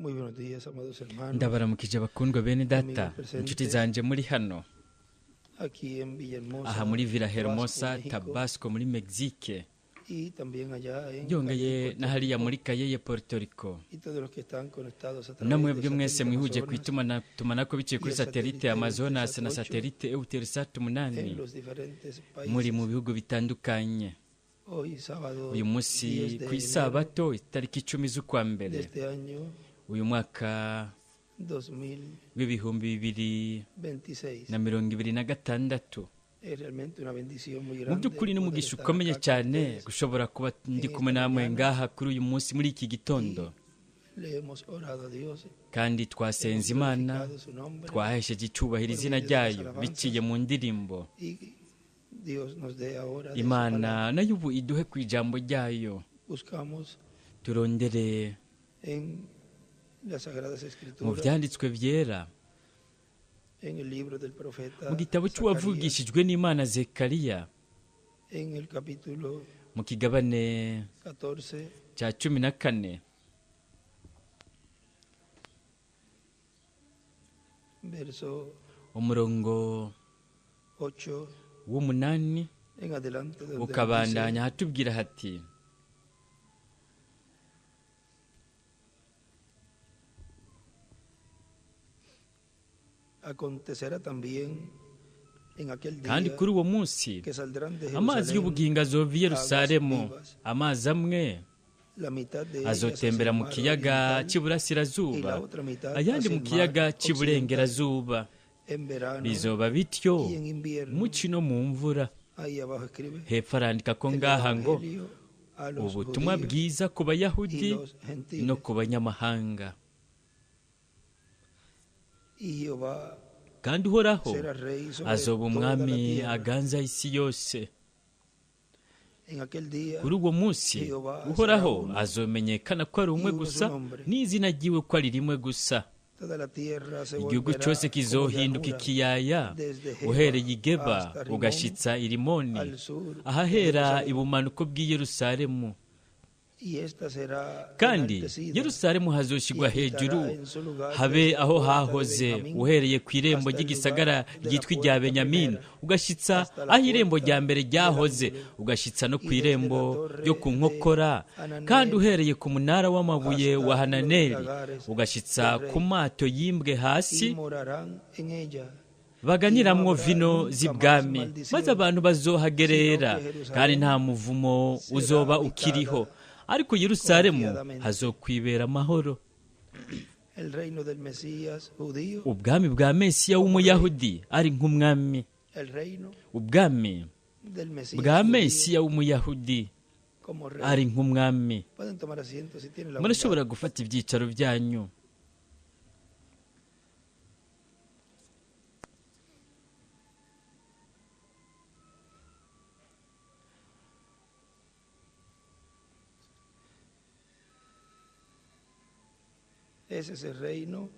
Muy buenos días, amados hermanos. Ndabaramukije bakundwa bene data, inshuti zanje muri hano Aquí en Villahermosa, aha muri Villa Hermosa, Tabasco, México, Tabasco muri Mexique, y también allá en byongeye Cayey, na hariya muri Cayey, Puerto Rico. y todos los que están conectados a través de Namwebwe mwese satélite mwihuje ku Amazonas itumanaho biciye kuri y el satelite satélite Amazonas na Eutelsat 8 satelite Eutelsat en 8 los diferentes muri mu países. bihugu bitandukanye. Hoy sábado Uyu munsi 10 de ku enero isabato itariki 10 z'ukwa de mbere este año uyu mwaka 2026. w'2026. Es realmente una bendición muy Mu grande by'ukuri poder n'umugisha estar ukomeye acá con cyane ustedes. gushobora kuba ndi en kumwe esta namwe mañana. ngaha kuri uyu munsi muri iki gitondo. Le hemos orado a Dios, Kandi hemos twasenze Imana, glorificado su nombre twahesheje icyubahiro por izina medio de las ryayo alabanzas biciye mu ndirimbo. y Dios nos dé ahora de su Imana palabra. nayo ubu iduhe ku ijambo ryayo. Buscamos Turondere en las Sagradas mu Escrituras, byanditswe byera, en el libro del profeta mu gitabo Zacarías, cy'uwavugishijwe n'Imana Zekariya, en el capítulo mu kigabane 14, cya 14, verso umurongo 8 w'8 en adelante, donde nos dice: ukabandanya hatubwira hati: Acontecerá también en aquel kandi día kuri uwo munsi que saldrán de amazi Jerusalén y'ubugingo azova i Yerusalemu, aguas vivas, amazi amwe la mitad de ellas hacia azotembera el mu mar kiyaga oriental y cy'iburasirazuba, la otra mitad ayandi hacia mu el mar kiyaga occidental, cy'iburengerazuba. en verano Bizoba bityo y en invierno. mu ci no mu mvura. Ahí abajo escribe Hepfo arandika ko el ngaha ngo evangelio a los ubutumwa judíos bwiza ku y bayahudi los no gentiles. ku banyamahanga. Y Jehová Kandi Uhoraho será rey sobre azoba toda la umwami tierra. aganza isi yose. En aquel día Kuri uwo munsi Jehová será Uhoraho uno azomenyekana ko ari y umwe uno su gusa, nombre. n'izina ryiwe ko ari rimwe gusa. Toda la tierra se Igihugu volverá cyose como kizohinduka llanura ikiyaya, desde Geba uhereye i Geba hasta Rimón ugashitsa i Rimoni, al sur de ahahera Jerusalén. ibumanuko bw'i Yerusalemu. Y esta será Kandi enaltecida Yerusalemu y hazoshigwa hejuru, habitará en su lugar habe desde la aho puerta de hahoze, Benjamín uhereye ku irembo hasta el ry'igisagara lugar de la ryitwa irya puerta Benyamini, primera, ugashitsa hasta la aho irembo rya puerta mbere del ryahoze, ángulo, ugashitsa no ku y desde la irembo torre ryo ku de nkokora, kandi Hananel uhereye ku munara w'amabuye hasta wa los Hananeli, lagares ugashitsa del ku rey, mato yimbwe hasi, y morarán en ella, y no baganiramwo habrá vino nunca más z'ibwami, maze maldición, abantu sino bazohagerera, que kandi Jerusalén nta muvumo será uzoba ukiriho. habitada Ariko Yerusalemu confiadamente. hazokwibera amahoro. El reino del Mesías judío Ubwami bwa Mesiya como rey, w'umuyahudi ari nk'umwami. el reino Ubwami del Mesías bwa judío Mesiya w'umuyahudi como rey. ari nk'umwami. Pueden tomar asiento si tienen la bondad. Murashobora gufata ibyicaro byanyu. Ese es el reino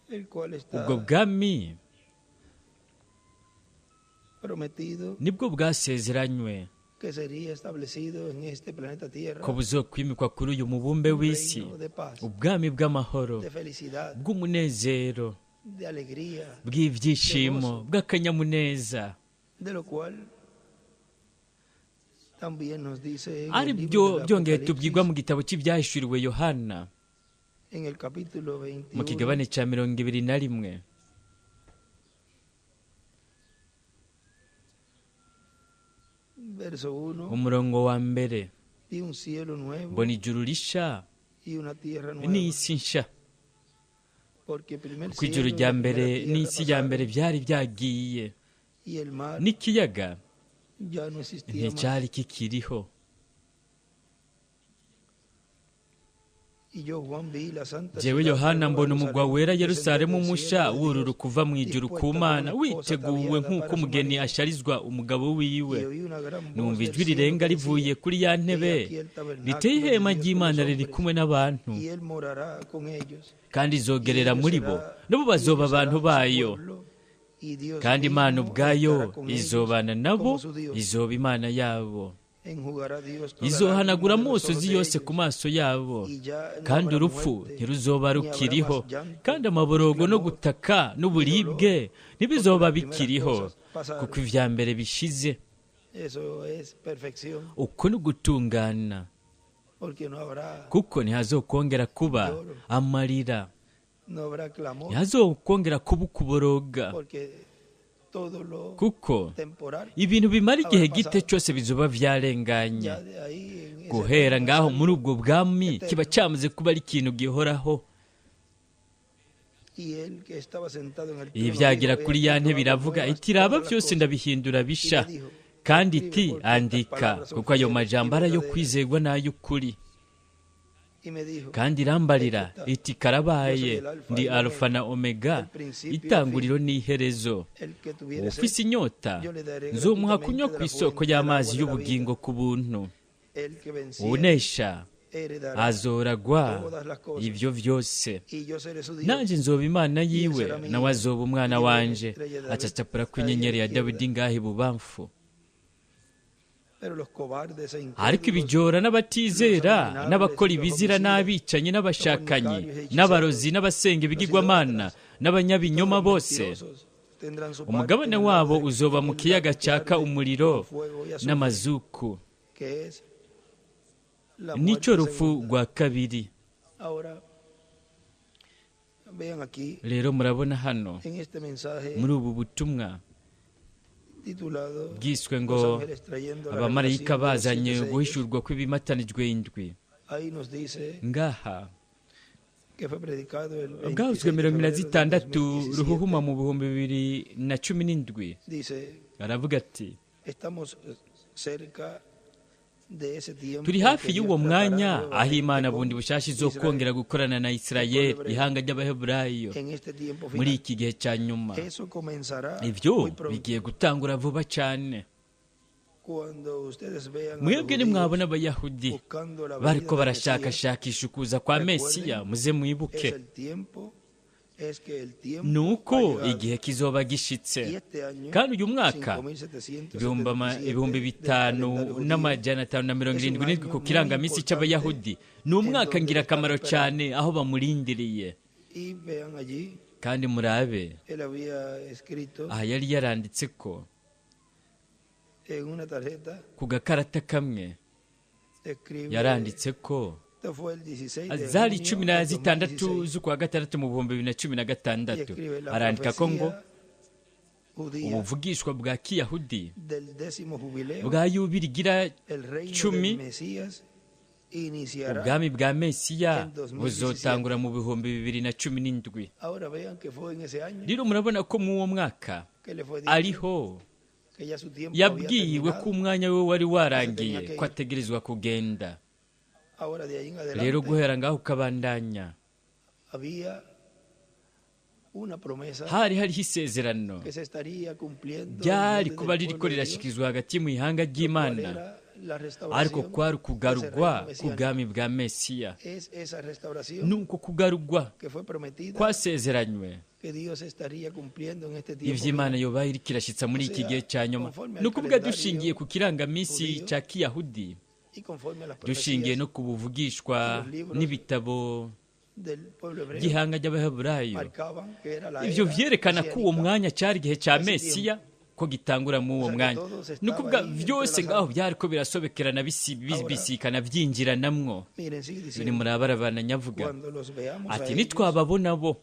el cual Ubwo está bwami prometido nibwo bwasezeranywe que sería establecido en este planeta Tierra, ko buzokwimikwa kuri uyu mubumbe un w'isi, reino de paz, ubwami bw'amahoro, de felicidad, bw'umunezero, de alegría, de bw'ibyishimo, gozo, bw'akanyamuneza. de lo cual también nos dice en Ari el libro byo del byongeye tubwirwa Apocalipsis, mu gitabo cy'ibyahishuriwe Yohana en el capítulo mu 21, kigabane cya 21, verso 1, umurongo wa mbere: vi un cielo nuevo mbona ijuru risha y una tierra nueva, n'isi nsha, porque el primer kuko ijuru cielo y rya la mbere primera tierra n'isi ya mbere pasaron byari byagiye, y el mar n'ikiyaga ya no existía más. nticyari kikiriho. Y yo, Juan, vi la santa Jewe ciudad Yohana nueva mbona umugwa Jerusalén wera descender Yerusalemu del musha cielo de Dios, wururuka uva mu ijuru ku dispuesta como Mana, una esposa witeguwe ataviada nk'uko para su umugeni marido. asharizwa umugabo wiwe. Y oí una gran voz Numva del ijwi cielo rirenga que rivuye decía: kuri ya He ntebe aquí el riteye tabernáculo de ihema Dios con los ry'Imana riri hombres, kumwe n'abantu, y él morará con ellos, kandi y izogerera ellos muri bo, será, nabo y bazoba ellos abantu serán su bayo. pueblo, y Dios Kandi Imana mismo ubwayo estará con ellos izobana nabo, como su Dios. izoba Imana yabo. Izohanagura amosozi yose ku maso yabo, kandi urupfu ntiruzoba rukiriho, kandi amaborogo no gutaka n'uburibwe ntibizoba bikiriho, kuko ivya mbere bishize. Uko ni ugutungana, kuko ntihazokongera kuba amarira, ntihazokongera kuba ukuboroga, kuko ibintu bimara igihe gito cyose bizoba vyarenganye. Guhera ngaho muri ubwo bwami kiba cyamaze kuba ari ikintu gihoraho. Ibi vyagira kuri ya ntebe iravuga iti: raba byose ndabihindura bisha, kandi iti: andika, kuko ayo majambo ari ayo kwizerwa n'ay'ukuri. Kandi irambarira iti: karabaye, ndi Alfa na Omega, itanguriro n'iherezo. Ufise inyota nzomuha kunywa ku isoko y'amazi y'ubugingo ku buntu. Unesha azoragwa ivyo vyose, nanje nzoba Imana yiwe, nawe azoba umwana wanje. Acacapura ku inyenyeri ya Dawidi ngaho ibubamfu. Ariko ibijora n'abatizera n'abakora ibizira n'abicanyi n'abashakanyi n'abarozi n'abasenga ibigirwamana n'abanyabinyoma bose, umugabane wabo uzoba mu kiyaga caka umuriro n'amazuku, nico rupfu rwa kabiri. Rero murabona hano muri ubu butumwa bwiswe ngo abamarayika bazanye guhishurwa kw'ibimatanijwe indwi, ngaha bwavuzwe 46 ruhuhuma mu 2017. Aravuga ati: turi hafi y'uwo mwanya aho Imana bundi bushasha izokongera gukorana na Isirayeli, ihanga ry'Abaheburayo, muri iki gihe cya nyuma. Ivyo bigiye gutangura vuba cyane. Mwebwe nimwabona Abayahudi bariko barashakashakisha ukuza kwa Mesiya, muze mwibuke nuko igihe kizoba gishitse. Kandi uyu mwaka 5577 ku kirangamisi cy'Abayahudi ni umwaka ngirakamaro cyane aho bamurindiriye. Kandi murabe aha yari yaranditse ko ku gakarata kamwe yaranditse ko zari 16 z'ukwa gatandatu mu 2016. Arandika ko ngo ubuvugishwa bwa Kiyahudi bwa yubili igira 10, ubwami bwa Mesiya buzotangura mu 2017. Rero murabona ko mu uwo mwaka ariho yabwiwe ko umwanya we wari warangiye, ko ategerezwa kugenda. Rero guhera ngaho ukabandanya, hari hariho isezerano ryari kuba ririko rirashikirizwa hagati mu ihanga ry'Imana, ariko kwari kugarugwa k'ubwami bwa Mesiya. Nuko kugarugwa kwasezeranywe ivy'Imana yoba iriko irashitsa muri iki gihe cya nyuma. Ni ukuvuga dushingiye ku kirangamisi cya Kiyahudi, dushingiye no ku buvugishwa n'ibitabo by'ihanga ry'Abaheburayo, ivyo vyerekana ko uwo mwanya cyari igihe cya Mesiya, ko gitangura mu uwo mwanya. Ni ukuvuga vyose ngaho byariko birasobekerana, bisikana, vyinjiranamwo. Ni murabarabana nyavuga ati: nitwababona bo,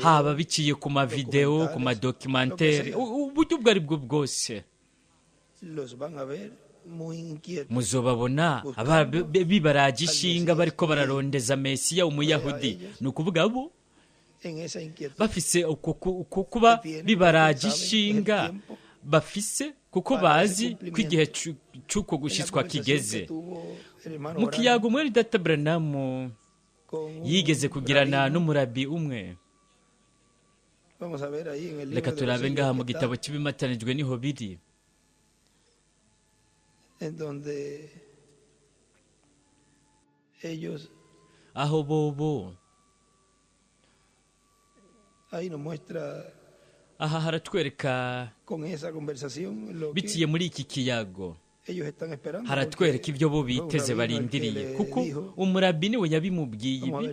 haba biciye ku mavideo, ku madocumentary, uburyo ubwo ari bwo bwose, muzobabona bibaraje ishinga bariko bararondeza Mesiya umuyahudi. Ni ukuvuga bo bafise uko kuba bibaraje ishinga bafise, kuko bazi ko igihe cy'uko gushitswa kigeze. Mu kiyago mwene data Branham yigeze kugirana n'umurabi umwe, reka turabe ngaha mu gitabo cy'ibimatanijwe niho biri, aho bobo aha haratwereka biciye muri iki kiyago Haratwereka ibyo bo biteze barindiriye, kuko umurabi niwe yabimubwiye ibi.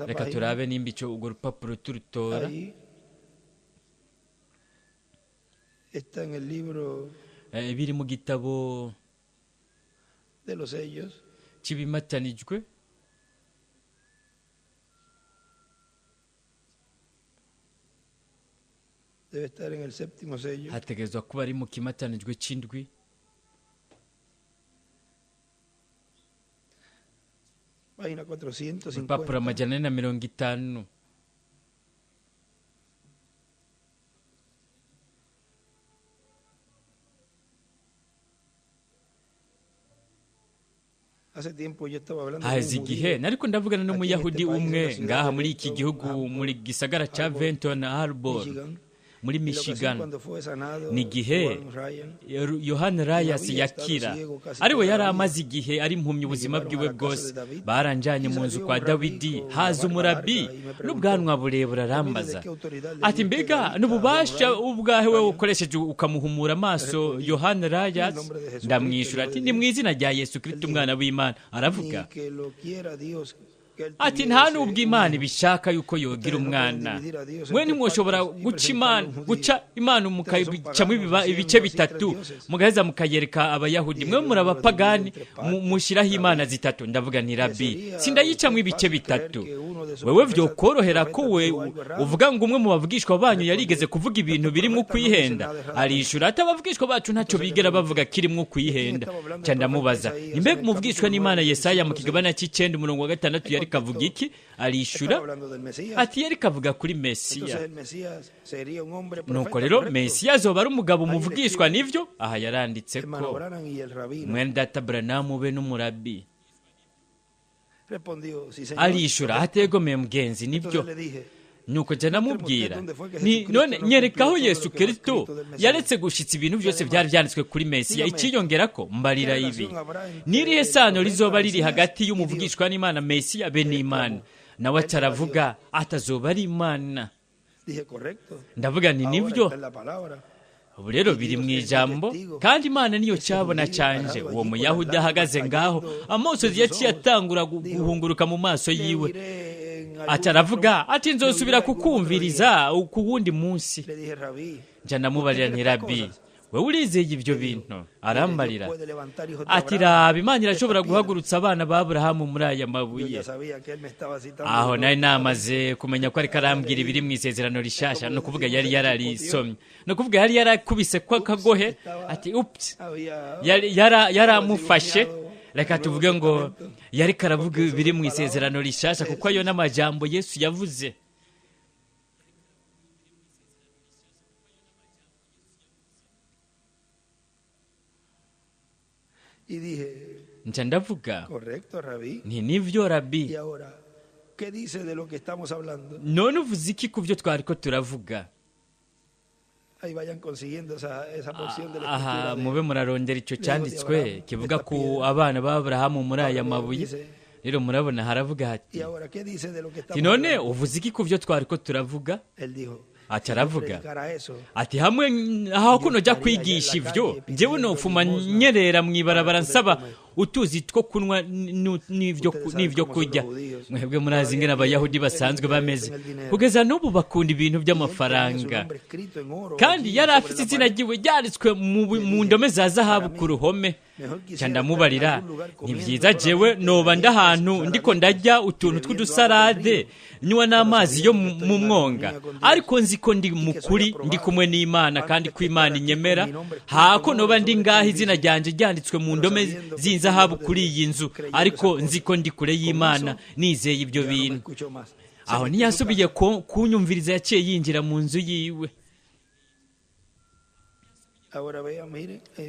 Reka turabe nimba icyo urwo rupapuro turutora. Biri mu gitabo cy'ibimatanijwe. Hategerezwa kuba ari mu kimatanijwe cy'indwi. Urupapuro 450. Haheze igihe nariko ndavugana n'umuyahudi umwe ngaha muri iki gihugu, muri gisagara ca Benton Harbor muri Michigan. Ni gihe Yohana Rayas yakira, ariwe yari amaze igihe ari impumyi ubuzima bwiwe bwose. Baranjanye mu nzu kwa Dawidi, haza umurabi n'ubwanwa burebure, arambaza ati mbega n'ububasha ubwahe wewe ukoresheje ukamuhumura amaso Yohana Rayas? Ndamwishura ati ni mu izina rya Yesu Kristo umwana w'Imana. Aravuga ati nta nubwo Imana ibishaka yuko yogira umwana. Mwe ntimwoshobora guca Imana mukayicamo ibice bitatu mugaheza mukayereka abayahudi. Mwe muri abapagani mushyiraho imana zitatu. Ndavuga nti rabi, sindayicamo ibice bitatu. Wewe vyokorohera ko we uvuga ngo umwe mu bavugishwa banyu yarigeze kuvuga ibintu birimo kwihenda. Arishura ati abavugishwa bacu ntacyo bigera bavuga kirimo kwihenda. Nca ndamubaza mbega umuvugishwa n'Imana Yesaya mu kigabane cy'icenda umurongo wa 6 yari kavuga iki? Arishura ati yari kavuga kuri Mesiya. Nuko rero Mesiya azoba ari umugabo umuvugishwa nivyo. Aha yaranditse ko mwene data Branham be n'umurabi. Arishura ategomeye mugenzi nibyo. Nuko jya namubwira ni none nyerekaho Yesu Kristo yaretse gushitsa ibintu byose byari byanditswe kuri Mesiya. Ikiyongera ko mbarira ibi, nirihe sano rizoba riri hagati y'umuvugishwa n'Imana Mesiya be n'Imana? Nawe ataravuga atazoba ari Imana. Ndavuga nti nibyo. Ubu rero biri mu ijambo, kandi Imana niyo cyabona canje. Uwo muyahudi ahagaze ngaho, amosozi yaciye atangura guhunguruka mu maso yiwe. Ati aravuga ati nzosubira kukumviriza ku wundi munsi. Nja ndamubarira nti rabi, wewe urizeye ibyo bintu? Arambarira ati raba, Imana irashobora guhagurutsa abana ba Aburahamu muri aya mabuye. Aho nari namaze kumenya ko ariko arambwira ibiri mu isezerano rishasha. No kuvuga yari yararisomye, no kuvuga yari yarakubise kwa kagohe ati ups, yaramufashe. Reka tuvuge ngo yari karavuga ibiri mu isezerano rishasha, kuko ayo n'amajambo Yesu yavuze. Nca ndavuga nti nivyo rabi, none uvuze iki ku byo twariko turavuga? Aha mube murarondera icyo cyanditswe kivuga ku abana ba Aburahamu muri aya mabuye. Rero murabona haravuga hati none uvuze iki ku byo twariko turavuga? Ati aravuga ati hamwe aho kuno jya kwigisha ivyo, njyewe nofuma nyerera mu ibarabara nsaba utuzi two kunywa n'ivyo kurya. Mwebwe murazi ingene abayahudi basanzwe bameze, kugeza n'ubu bakunda ibintu by'amafaranga. Kandi yari afite izina ryiwe ryanditswe mu ndome za zahabu ku ruhome. Nca ndamubarira ni byiza jewe noba ndahantu ndiko ndajya utuntu tw'udusarade nywa n'amazi yo mu mwonga, ariko nzi ko ndi mukuri, ndi kumwe n'Imana kandi ko Imana inyemera. Hako noba ndi ngaho izina ryanje ryanditswe mu ndome z'inzahabu kuri iyi nzu, ariko nzi ko ndi kure y'Imana, nizeye ibyo bintu. Aho ntiyasubiye kunyumviriza, yaciye yinjira mu nzu yiwe.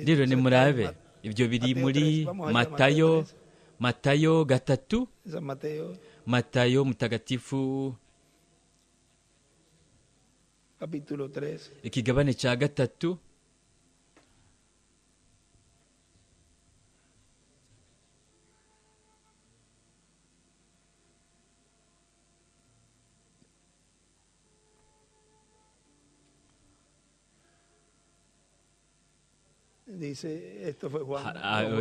Rero nimurabe ibyo biri muri Matayo, Matayo 3, Matayo mutagatifu ikigabane cya 3.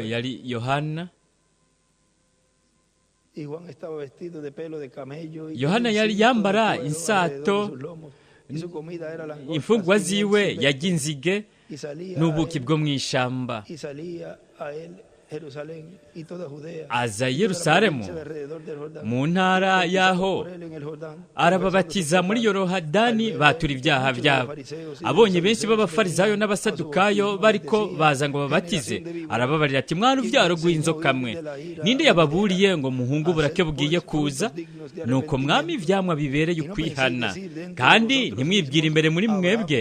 Yari Yohana. Yohana yari yambara insato, imfungwa ziwe yarya inzige n'ubuki bwo mu ishamba. Aza i Yerusalemu mu ntara y'aho arababatiza muri Yorodani batura ibyaha byabo. Abonye benshi b'abafarisayo n'abasadukayo bariko baza ngo babatize, arababarira ati mwana uvyaro rw'inzoka mwe, ninde yababuriye ngo muhungu burake bugiye kuza? Nuko mwami ivyamwa bibereye ukwihana, kandi ntimwibwire imbere muri mwebwe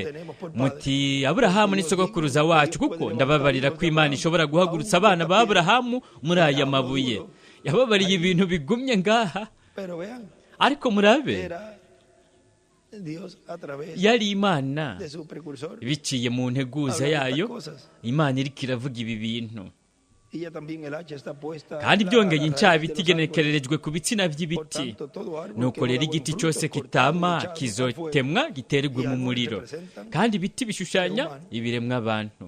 muti Aburahamu ni sogokuruza wacu, kuko ndababarira ko Imana ishobora guhagurutsa abana ba Aburahamu muri aya mabuye. Yababariye ibintu bigumye ngaha, ariko murabe yari Imana biciye mu nteguza yayo. Imana iriko iravuga ibi bintu, kandi byongeye incaba itigenekererejwe ku bitsina by'ibiti. Nuko rero igiti cyose kitama kizotemwa giterwe mu muriro. Kandi ibiti bishushanya ibiremwa abantu.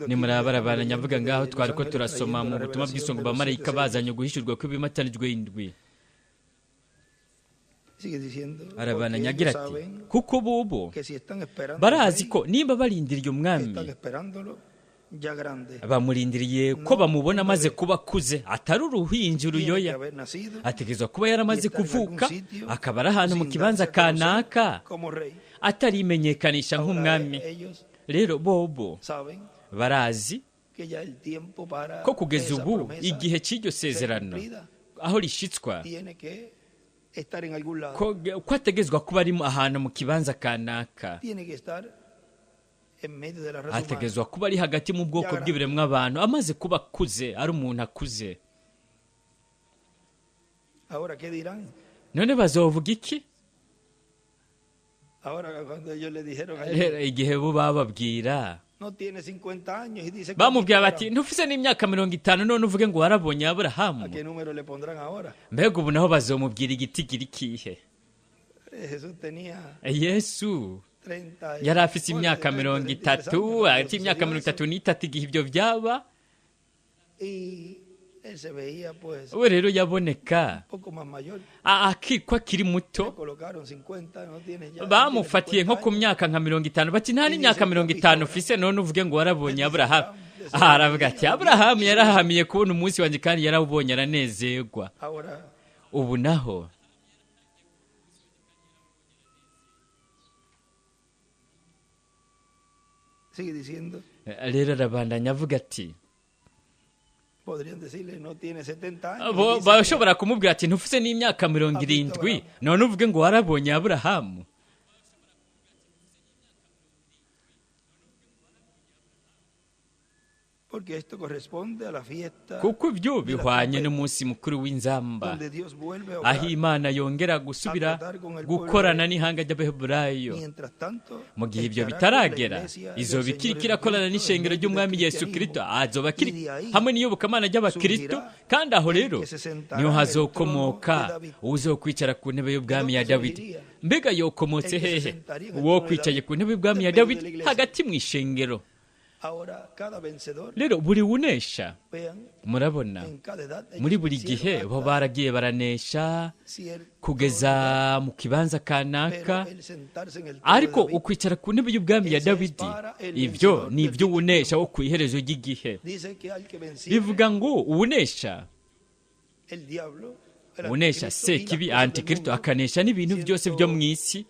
Nimurabara nyavuga ngaho twari ko turasoma mu butumwa bw'isongo bamarayika bazanye guhishurwa kw'ibimatanijwe indwi. Arabana nyagira ati kuko bobo barazi ko nimba barindiriye umwami, bamurindiriye ko bamubona amaze kuba akuze, atari uruhinja uruyoya. Ategerezwa kuba yaramaze kuvuka, akaba ari ahantu mu kibanza kanaka, atarimenyekanisha nk'umwami. Rero bobo barazi ko kugeza ubu igihe cy'iryo sezerano aho rishitswa, ko ategezwa kuba ari ahantu mu kibanza kanaka, ategezwa kuba ari hagati mu bwoko bw'ibiremwa abantu, amaze kuba akuze, ari umuntu akuze. None bazovuga iki igihe bo bababwira? Bamubwira bati ntufise n'imyaka 50 none uvuge ngo warabonye Aburahamu. Mbega ubu naho bazomubwira igitigiri kihe? Yesu yari afise imyaka 30, ati imyaka 33 igihe ibyo byaba. We rero yaboneka akikwa akiri muto, bamufatiye nko ku myaka nka 50, bati nta n'imyaka 50 ufise none uvuge ngo warabonye Aburahamu. Aravuga ati Aburahamu yarahamiye kubona umunsi wanjye kandi yarawubonye aranezerwa. Ubu naho rero arabandanya avuga ati bashobora kumubwira ati ntufise n'imyaka 70 none uvuge ngo warabonye Aburahamu. Kuko ibyo bihwanye n'umunsi mukuru w'inzamba, aho Imana yongera gusubira gukorana n'ihanga ry'Abaheburayo. Mu gihe ibyo bitaragera, izoba ikiriko irakorana n'ishengero ry'Umwami Yesu Kristo, azoba akiri hamwe n'iyobokamana ry'Abakristo, kandi aho rero niho hazokomoka uzokwicara ku ntebe y'ubwami ya Dawidi. Mbega yokomotse hehe? Uwo kwicaye ku ntebe y'ubwami ya Dawidi hagati mu ishengero. Rero buri wunesha, murabona muri buri gihe bo baragiye baranesha kugeza mu kibanza kanaka, ariko ukwicara ku ntebe y'ubwami ya Dawidi, ibyo ni ibyo wunesha wo ku iherezo ry'igihe. Bivuga ngo uwunesha, unesha sekibi antikristo, akanesha n'ibintu byose byo mu isi.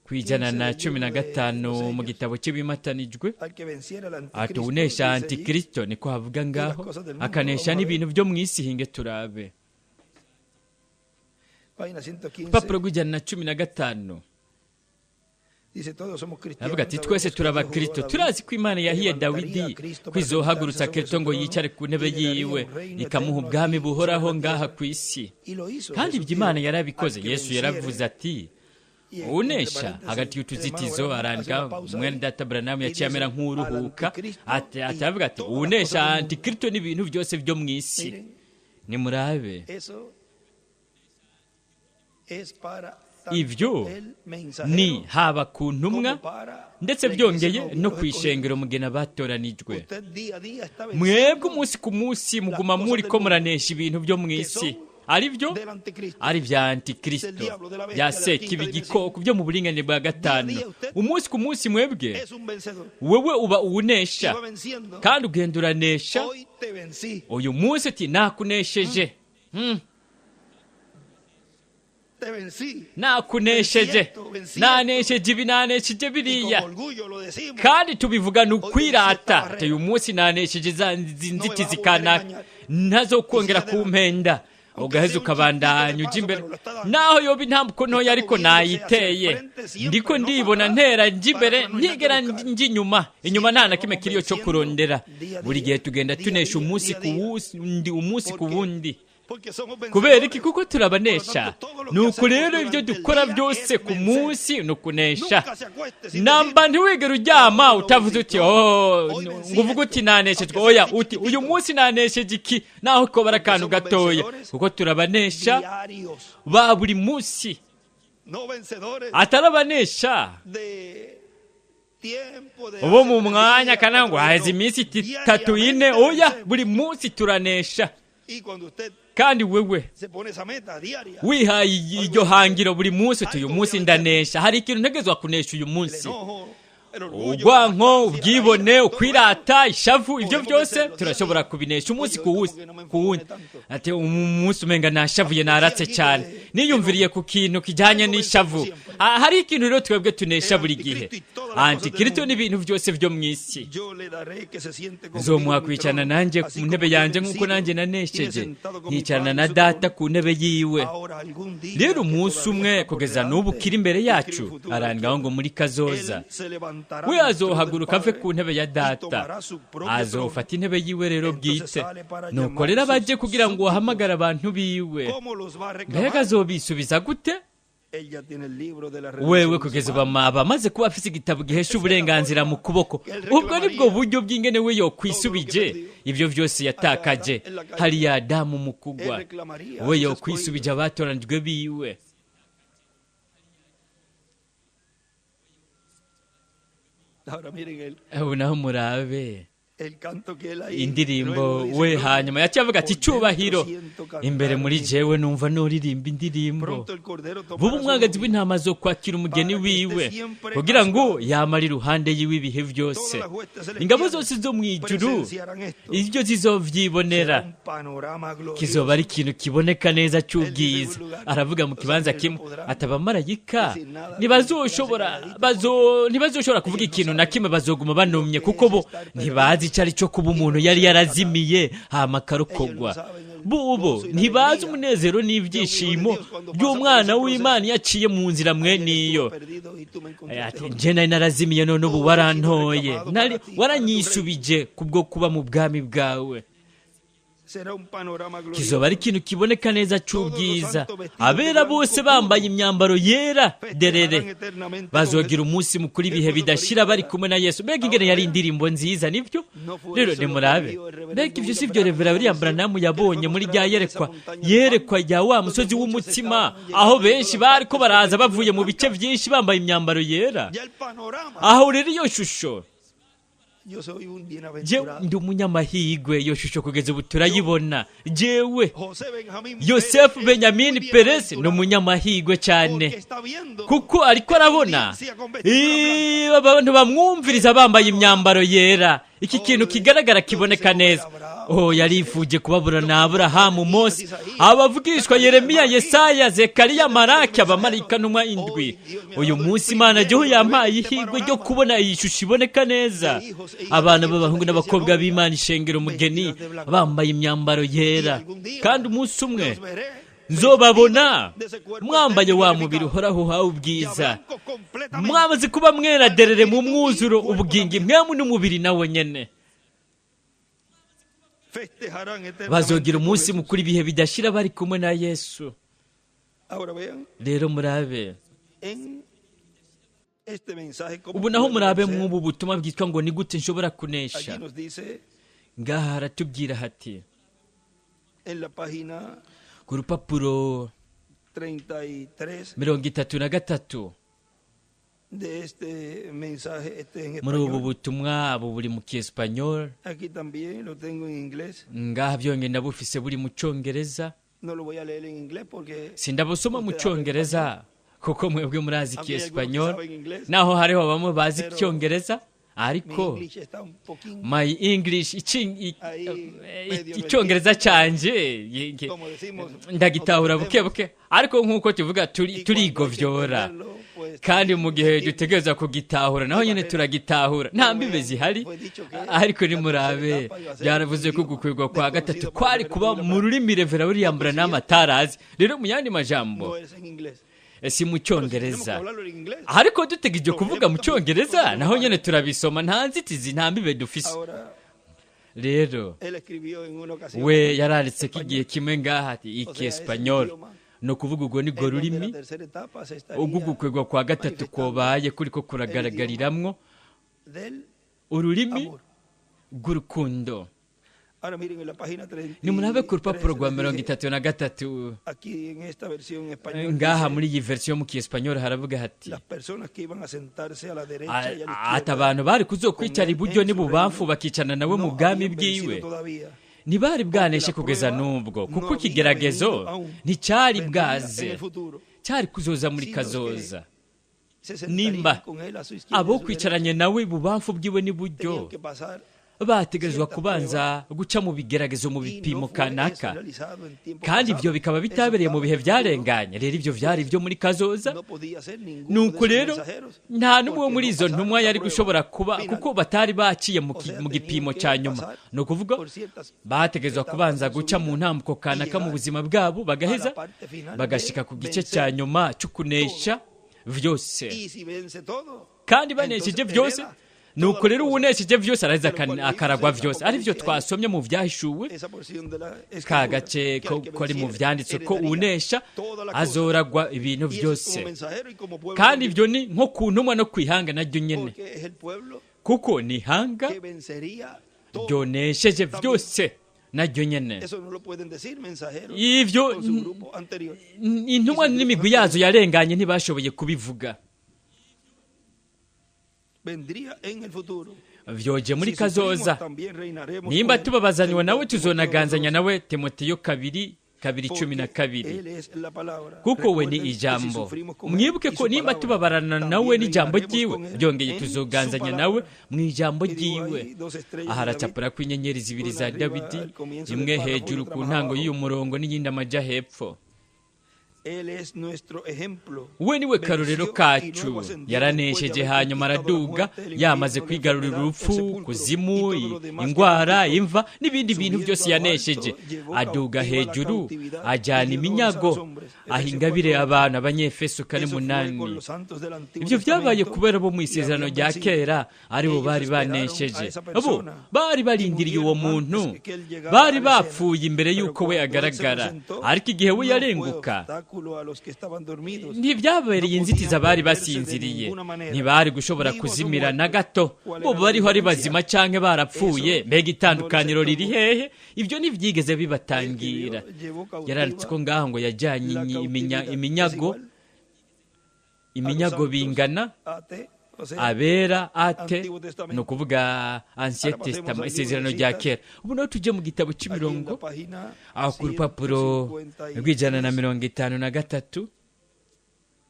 115 mu gitabo cy'ibimatanijwe, ati unesha antikristo niko havuga ngaho, akanesha n'ibintu byo mu isi. Hinge turabe Papuro 115 avuga ati twese turabakristo, turazi ko Imana yahiye Dawidi kwizohagurutsa Kristo ngo yicare ku ntebe yiwe, ikamuha ubwami buhoraho ngaha ku isi. Kandi ibyo Imana yarabikoze. Yesu yaravuze ati unesha hagati y'utuzitizo, arandika mwene data Branham yaciye amera nk'uruhuka, atavuga ati unesha antikristo n'ibintu byose byo mu isi. Nimurabe Ibyo ni haba ku ntumwa ndetse byongeye no ku ishengero mugena batoranijwe. Mwebwe umunsi ku munsi muguma muri ko muranesha ibintu byo mu isi, ari byo ari bya antikristo, bya sekibi, igikoko byo mu buringanire bwa gatanu. Umunsi ku munsi mwebwe wewe uba uwunesha kandi ugenda uranesha. Uyu munsi ati nakunesheje, nakunesheje, nanesheje ibi, nanesheje biriya, kandi tubivugana ukwirata. Uyu munsi nanesheje za nzitizi kanaka, ntazokongera kumpenda. Ugaheza ukabandanya ujya imbere, naho yoba intambwe ntoya ariko nayiteye, ndiko ndibona ntera njya imbere, ntigera njya inyuma. Inyuma nta na kimwe kiriyo cyo kurondera. Buri gihe tugenda tunesha umunsi ku wundi, umunsi ku wundi. Kubera iki? Kuko turabanesha. Nuko rero ibyo dukora byose ku munsi ni ukunesha. Namba ntiwigere uryama utavuze uti oh, ngo uvuge uti naneshejwe. Oya, uti uyu munsi nanesheje iki, naho kobara akantu gatoya, kuko turabanesha ba buri munsi, atarabanesha ubo mu mwanya kana ngo haheze iminsi 3 4. Oya, buri munsi turanesha. Kandi wewe wihaye iryo hangiro buri munsi, uti uyu munsi ndanesha. Hari ikintu ntegezwa kunesha uyu munsi. Urwanko, ubwibone, ukwirata, ishavu, ibyo byose turashobora kubinesha umunsi ku wundi. Ati umunsi umenga nashavuye, naratse cyane, niyumviriye ku kintu kijyanye n'ishavu. Hari ikintu rero twebwe tunesha buri gihe. Antikristo n'ibintu byose byo mu isi. Nzomuha kwicarana nanjye ku ntebe yanjye nk'uko nanjye nanesheje, nkicarana na data ku ntebe yiwe. Rero umunsi umwe kugeza n'ubu kiri imbere yacu, arangaho ngo muri kazoza we azohaguruka ave ku ntebe ya data, azofata intebe yiwe rero bwite. Nuko rero abaje kugira ngo ahamagare abantu biwe. Mbega azobisubiza gute? Wewe kugeza abamaze kuba afise igitabo gihesha uburenganzira mu kuboko. Ubwo nibwo buryo bw'ingene we yokwisubije ibyo byose yatakaje hariya Adamu mu kugwa. We yokwisubije abatoranijwe biwe. Ubu naho murabe indirimbo we hanyuma yaciye avuga ati cyubahiro imbere muri jewe numva nuririmba indirimbo. Vuba umwagazi w'intama zo kwakira umugeni wiwe kugira ngo yamara iruhande yiwe ibihe byose. Ingabo zose zo mu ijuru ibyo zizovyibonera, kizoba ari ikintu kiboneka neza cy'ubwiza. Aravuga mu kibanza kimwe ati abamarayika ntibazoshobora kuvuga ikintu na kimwe, bazoguma banumye kuko bo ntibazi icyo ari cyo kuba umuntu yari yarazimiye hama akarokogwa. Bubo ntibazi umunezero n'ibyishimo by'umwana w'Imana yaciye mu nzira mwe niyo. Nje nari narazimiye none ubu warantoye, waranyisubije kubwo kuba mu bwami bwawe. Kizoba ari ikintu kiboneka neza cy'ubwiza. Abera bose bambaye imyambaro yera derere bazogira umunsi mukuru ibihe bidashira bari kumwe na Yesu. Mbega ingene yari indirimbo nziza, nibyo? Rero nimurabe, mbega ibyo si byo Reverend William Branham yabonye muri rya yerekwa, yerekwa rya wa musozi w'umutsima, aho benshi bari ko baraza bavuye mu bice byinshi bambaye imyambaro yera. Aho rero iyo shusho, jewe ndi umunyamahirwe, iyo shusho kugeza ubu turayibona. Jewe Yosefu Benyamin Perez ni umunyamahirwe cyane, kuko ariko arabona abantu bamwumviriza bambaye imyambaro yera. Iki kintu kigaragara kiboneka neza. Oh, yarifuje kubabura na Aburahamu, Mose, abavugishwa Yeremiya, Yesaya, Zekariya, Maraki, abamarayika ntumwa indwi. Uyu munsi Imana jyeho yampaye ihirwe ryo kubona iyi shusho iboneka neza. Abana b'abahungu n'abakobwa b'Imana ishengero umugeni bambaye imyambaro yera, kandi umunsi umwe nzobabona mwambaye wa mubiri uhoraho uhawe ubwiza, mwamaze kuba mwera derere mu mwuzuro ubugingo mwemu n'umubiri nawe nyene. Bazogira umunsi mukuru ibihe bidashira bari kumwe na Yesu. Rero murabe ubu naho murabe mw'ubu butumwa bwitwa ngo ni gute nshobora kunesha. Ngaha haratubwira hati ku rupapuro 33 33 de este mensaje, este en muri ubu español. butumwa ubu buri mu kiespanyol. Aquí también lo tengo en inglés. Ngaha byongeye ndabufise buri mu cyongereza. No lo voy a leer en inglés porque Sindabusoma mu ustedes hablan cyongereza kuko mwebwe murazi Aunque hay algunos que ikiespanyol, saben inglés, naho hariho bamwe bazi pero icyongereza, mi ariko English está un poquín, my English ahí medio icyongereza metido. canje Como decimos, ndagitahura nos buke entendemos. buke, ariko nk'uko tuvuga Y cuando hay que turigovyora, entenderlo, pues kandi también mu se gihe entiende. dutegereza kugitahura naho Hay nyene barreras. turagitahura, nta Pero mbibe vean, zihari. fue dicho que Ariko la tercera nimurabe, etapa iba a ser byaravuze un ko idioma gukwegwa kwa gatatu desconocido para el kwari reverendo kuba William mu Branham. rurimi Revera William Por Branham consiguiente, atarazi. Rero mu yandi majambo, no es en inglés. si mu Pero si tenemos que cyongereza, hablarlo en inglés, ariko dutegereje lo kuvuga mu leemos también, cyongereza no tenemos naho nyene barreras. turabisoma, nta nzitizi, nta mbibe dufise. Ahora, Rero él escribió en una ocasión we yaranditse ko igihe español. kimwe ngaha ati O sea, ese ikiespanyol, idioma ni ukuvuga ubwo ni bwo en donde la rurimi tercera etapa se ubwo estaría ugukwegwa kwa gatatu manifestando kobaye kuriko el idioma kuragaragariramwo del ururimi amor. rw'urukundo. Ahora miren en la página Nimurabe ku 33, rupapuro rwa les mirongo dije, itatu na gatatu, aquí en esta versión en español ngaha dice, muri iyi verisiyo mu kiespanyol haravuga hati las personas que iban a sentarse a la derecha y a la ati izquierda abantu bari con kuzokwicara él iburyo en su n'ibubamfu reino bakicarana nawe mu no bwami habían vencido bwiwe todavía, ntibari porque bwaneshe la kugeza prueba n'ubwo, no kuko había ikigeragezo venido aún, nticyari vendría en bwaze, el futuro, cyari kuzoza muri sino que kazoza. se Nimba sentarían con él a su izquierda y abo a su derecha kwicaranye nawe ibubamfu bwiwe n'iburyo tenían que pasar bategerezwa ciertas kubanza guca mu bigeragezo mu y no bipimo fue eso kanaka, realizado en tiempo kandi ibyo pasado. bikaba Eso bitabereye mu estaba bihe en el futuro. byarenganye. Rero ibyo byari ibyo muri kazoza. No podía ser ninguno de Nuko esos rero mensajeros nta n'umwe wo porque muri no izo pasaron ntumwa la yari prueba gushobora kuba, final. kuko batari baciye mu O sea, mu tenían gipimo que cya nyuma. pasar Ni ukuvuga por ciertas bategerezwa etapas kubanza en su guca mu vida ntambuko y kanaka mu llegar buzima bwabo, a bagaheza la parte final de bagashika ku gice cya vencer nyuma cyo kunesha todo. vyose. Y si vence todo, Kandi banesheje entonces byose, hereda nuko todas las rero cosas uwunesheje byose araheza de lo cual leímos akaragwa en vyose, ari byo Apocalipsis ahí, twasomye mu vyahishuwe, esa porción de la ka escritura, gace que al que ko ari mu venciere vyanditswe ko heredaría uwunesha todas las cosas. azoragwa ibintu Y eso es byose. como mensajero y como pueblo Kandi también, ibyo ni nko ku ntumwa no kwihanga naryo nyene, porque es el pueblo kuko ni ihanga que vencería todo ryonesheje también. byose naryo nyene. Eso no lo pueden decir mensajeros Ivyo con su grupo anterior intumwa y su grupo n'imigwi anterior. yazo yarenganye ntibashoboye kubivuga. Vendría en el futuro. Vyoje muri Si sufrimos, kazoza. también reinaremos Nimba con él. tubabazaniwe Segunda nawe de Timoteo tuzonaganzanya 2:12. nawe, Timoteyo kabiri kabiri cumi na Porque kabiri. él es la palabra. Kuko we ni Recuerden que si ijambo. sufrimos con él Mwibuke y ko su nimba palabra, tubabarana nawe también n'ijambo reinaremos ryiwe, con él byongeye en su tuzoganzanya nawe palabra. mu ijambo Y dibuja ryiwe. ahí dos estrellas Aha de David, aracapura ko inyenyeri zibiri una za arriba Dawidi, al comienzo imwe del párrafo y hejuru otra ku más ntango abajo. y'uyu murongo n'iyindi amaja hepfo. Él es nuestro ejemplo. We niwe karorero Venció y kacu, luego ascendió después de yaranesheje haber hanyuma conquistado la araduga, muerte, el yamaze infierno, la kwigarurira enfermedad, el urupfu, sepulcro y kuzimu, todo lo demás que ingwara, conquistó. imva n'ibindi bintu Subiendo byose a lo yanesheje. alto, llevó Aduga cautiva la hejuru, cautividad y ajyana dio dones a iminyago, los hombres. aha Efesios ingabire 4:8. abantu, Abanyefeso kane Eso fue con munani. los santos del Antiguo Ibyo byabaye Testamento kubera bo mu y isezerano habían rya vencido. kera aribo Ellos bari esperaron a banesheje. esa Bo persona bari y barindiriye uwo murieron muntu, antes que él llegara bari a la escena. bapfuye imbere Pero y'uko we cuando él se agaragara, presentó, ariko igihe we no fue yarenguka obstáculo a los que estaban dormidos. ntibyabereye No inzitizi podían abari perderse de basinziriye, ninguna manera. ntibari gushobora Vivos o kuzimira na muertos, gato, ¿cuál bo era la bariho ari diferencia? bazima canke barapfuye. Eso Mbega no les itandukaniro riri estorbó. hehe? Ibyo ntibyigeze Él bibatangira. escribió, llevó Yaranditse cautiva ko ngaho ngo yajyanye la cautividad. Es iminyago, igual a los iminyago santos bingana AT, o sea, abera ate, Antiguo ni Testamento. ukuvuga Ancien Ahora pasemos Testament, al libro de isezerano rya citas. kera. Ubu naho tujye mu gitabo Aquí en la cy'imirongo, página aho ku rupapuro rw'ijana na 153 mirongo itanu na gatatu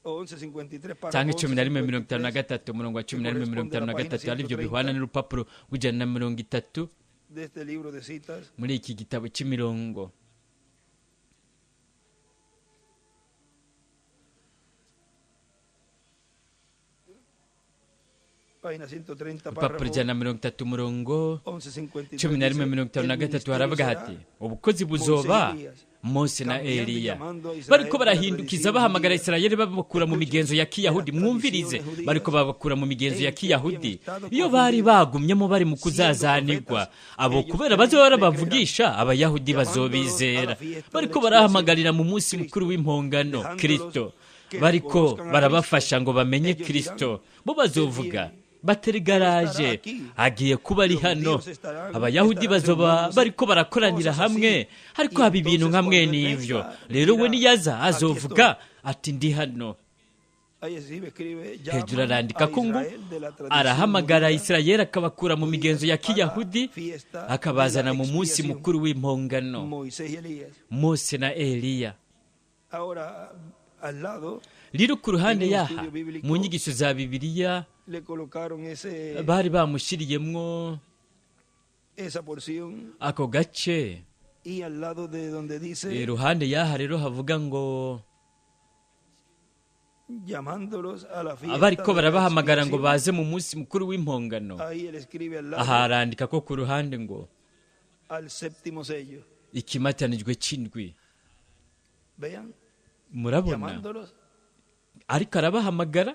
o 1153, cyangwa párrafo 11:53, 1153 umurongo wa que cumi na rimwe mirongo corresponde a itanu la na página gatatu, aribyo 130 bihwana n'urupapuro rw'ijana na mirongo itatu de este libro de citas. muri iki gitabo cy'imirongo. Página 130, Urupapuro párrafo 130, umurongo 1153 cumi na rimwe dice, mirongo itanu el na gatatu ministerio haravuga será hati ubukozi buzoba Moisés y Elías, Mose na cambiando y Eliya llamando a Israel bariko de la barahindukiza tradición bahamagara judía. Isirayeli babakura mu Escuchen, migenzo ya de kiyahudi. las Mwumvirize, tradiciones judías bariko babakura mu migenzo ya en que habían kiyahudi estado iyo bari confundidos, bagumyemo bari mu siendo kuzazanirwa. profetas, Abo ellos kubera creen, bazoba le creerán, barabavugisha, abayahudi llamándolos a la bazobizera. fiesta de la Bariko expiación, barahamagarira mu munsi Cristo, mukuru w'impongano dejándolos Kristo, que bariko reconozcan a Cristo. barabafasha ngo bamenye Ellos dirán, Kristo. Bo Él bazovuga viene Baterigaraje agiye kuba ari hano. Abayahudi bazoba bariko barakoranira hamwe, ariko haba ibintu nka mwene ivyo. Rero we niyaza azovuga ati ndi hano. Hejuru arandika ko ngo arahamagara Isirayeli akabakura mu migenzo ya kiyahudi akabazana mu munsi mukuru w'impongano, Mose na Eliya. Rero ku ruhande yaha mu nyigisho za Bibiliya bari bamushyiriyemwo ako gace. Iruhande yaha rero havuga ngo abariko barabahamagara ngo baze mu munsi mukuru w'impongano. Aha arandika ko ku ruhande ngo ikimatanijwe c'indwi. Murabona, ariko arabahamagara,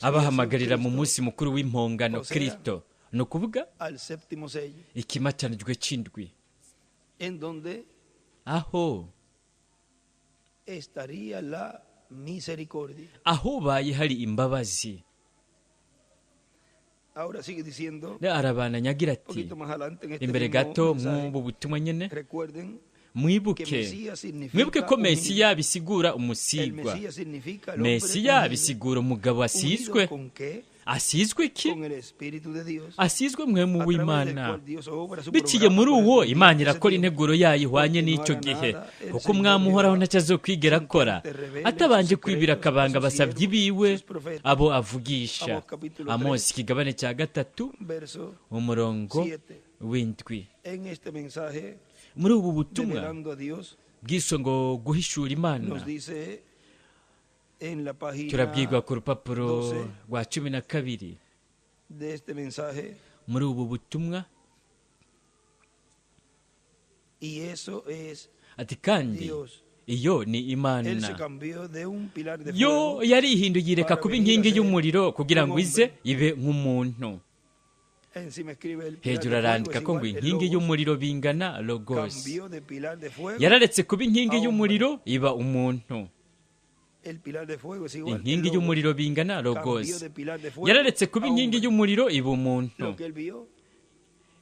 abahamagarira mu munsi mukuru w'impongano Kristo, ni ukuvuga ikimatanijwe c'indwi, aho aho baye hari imbabazi. Arabananya agira ati imbere gato mw'ubu butumwa nyene, mwibuke ko Mesiya bisigura umusigwa. Mesiya bisigura umugabo asizwe. Asizwe ki? Asizwe mwemu w'Imana. Biciye muri uwo Imana irakora integuro yayo ihwanye n'icyo gihe, kuko umwami uhoraho ntacyo azokwigera akora atabanje kwibira akabanga abasabyi biwe abo avugisha. Amosi ikigabane cya 3 umurongo 7. Muri ubu butumwa bwiswe ngo guhishura Imana, turabwirwa ku rupapuro rwa 12 muri ubu butumwa ati kandi iyo ni Imana. Yo yarihinduye ireka kuba inkingi y'umuriro kugira ngo ize ibe nk'umuntu. Hejuru arandika ko ngo inkingi y'umuriro bingana logos. Yararetse kuba inkingi y'umuriro iba umuntu. Inkingi y'umuriro bingana logos. Yararetse kuba inkingi y'umuriro iba umuntu.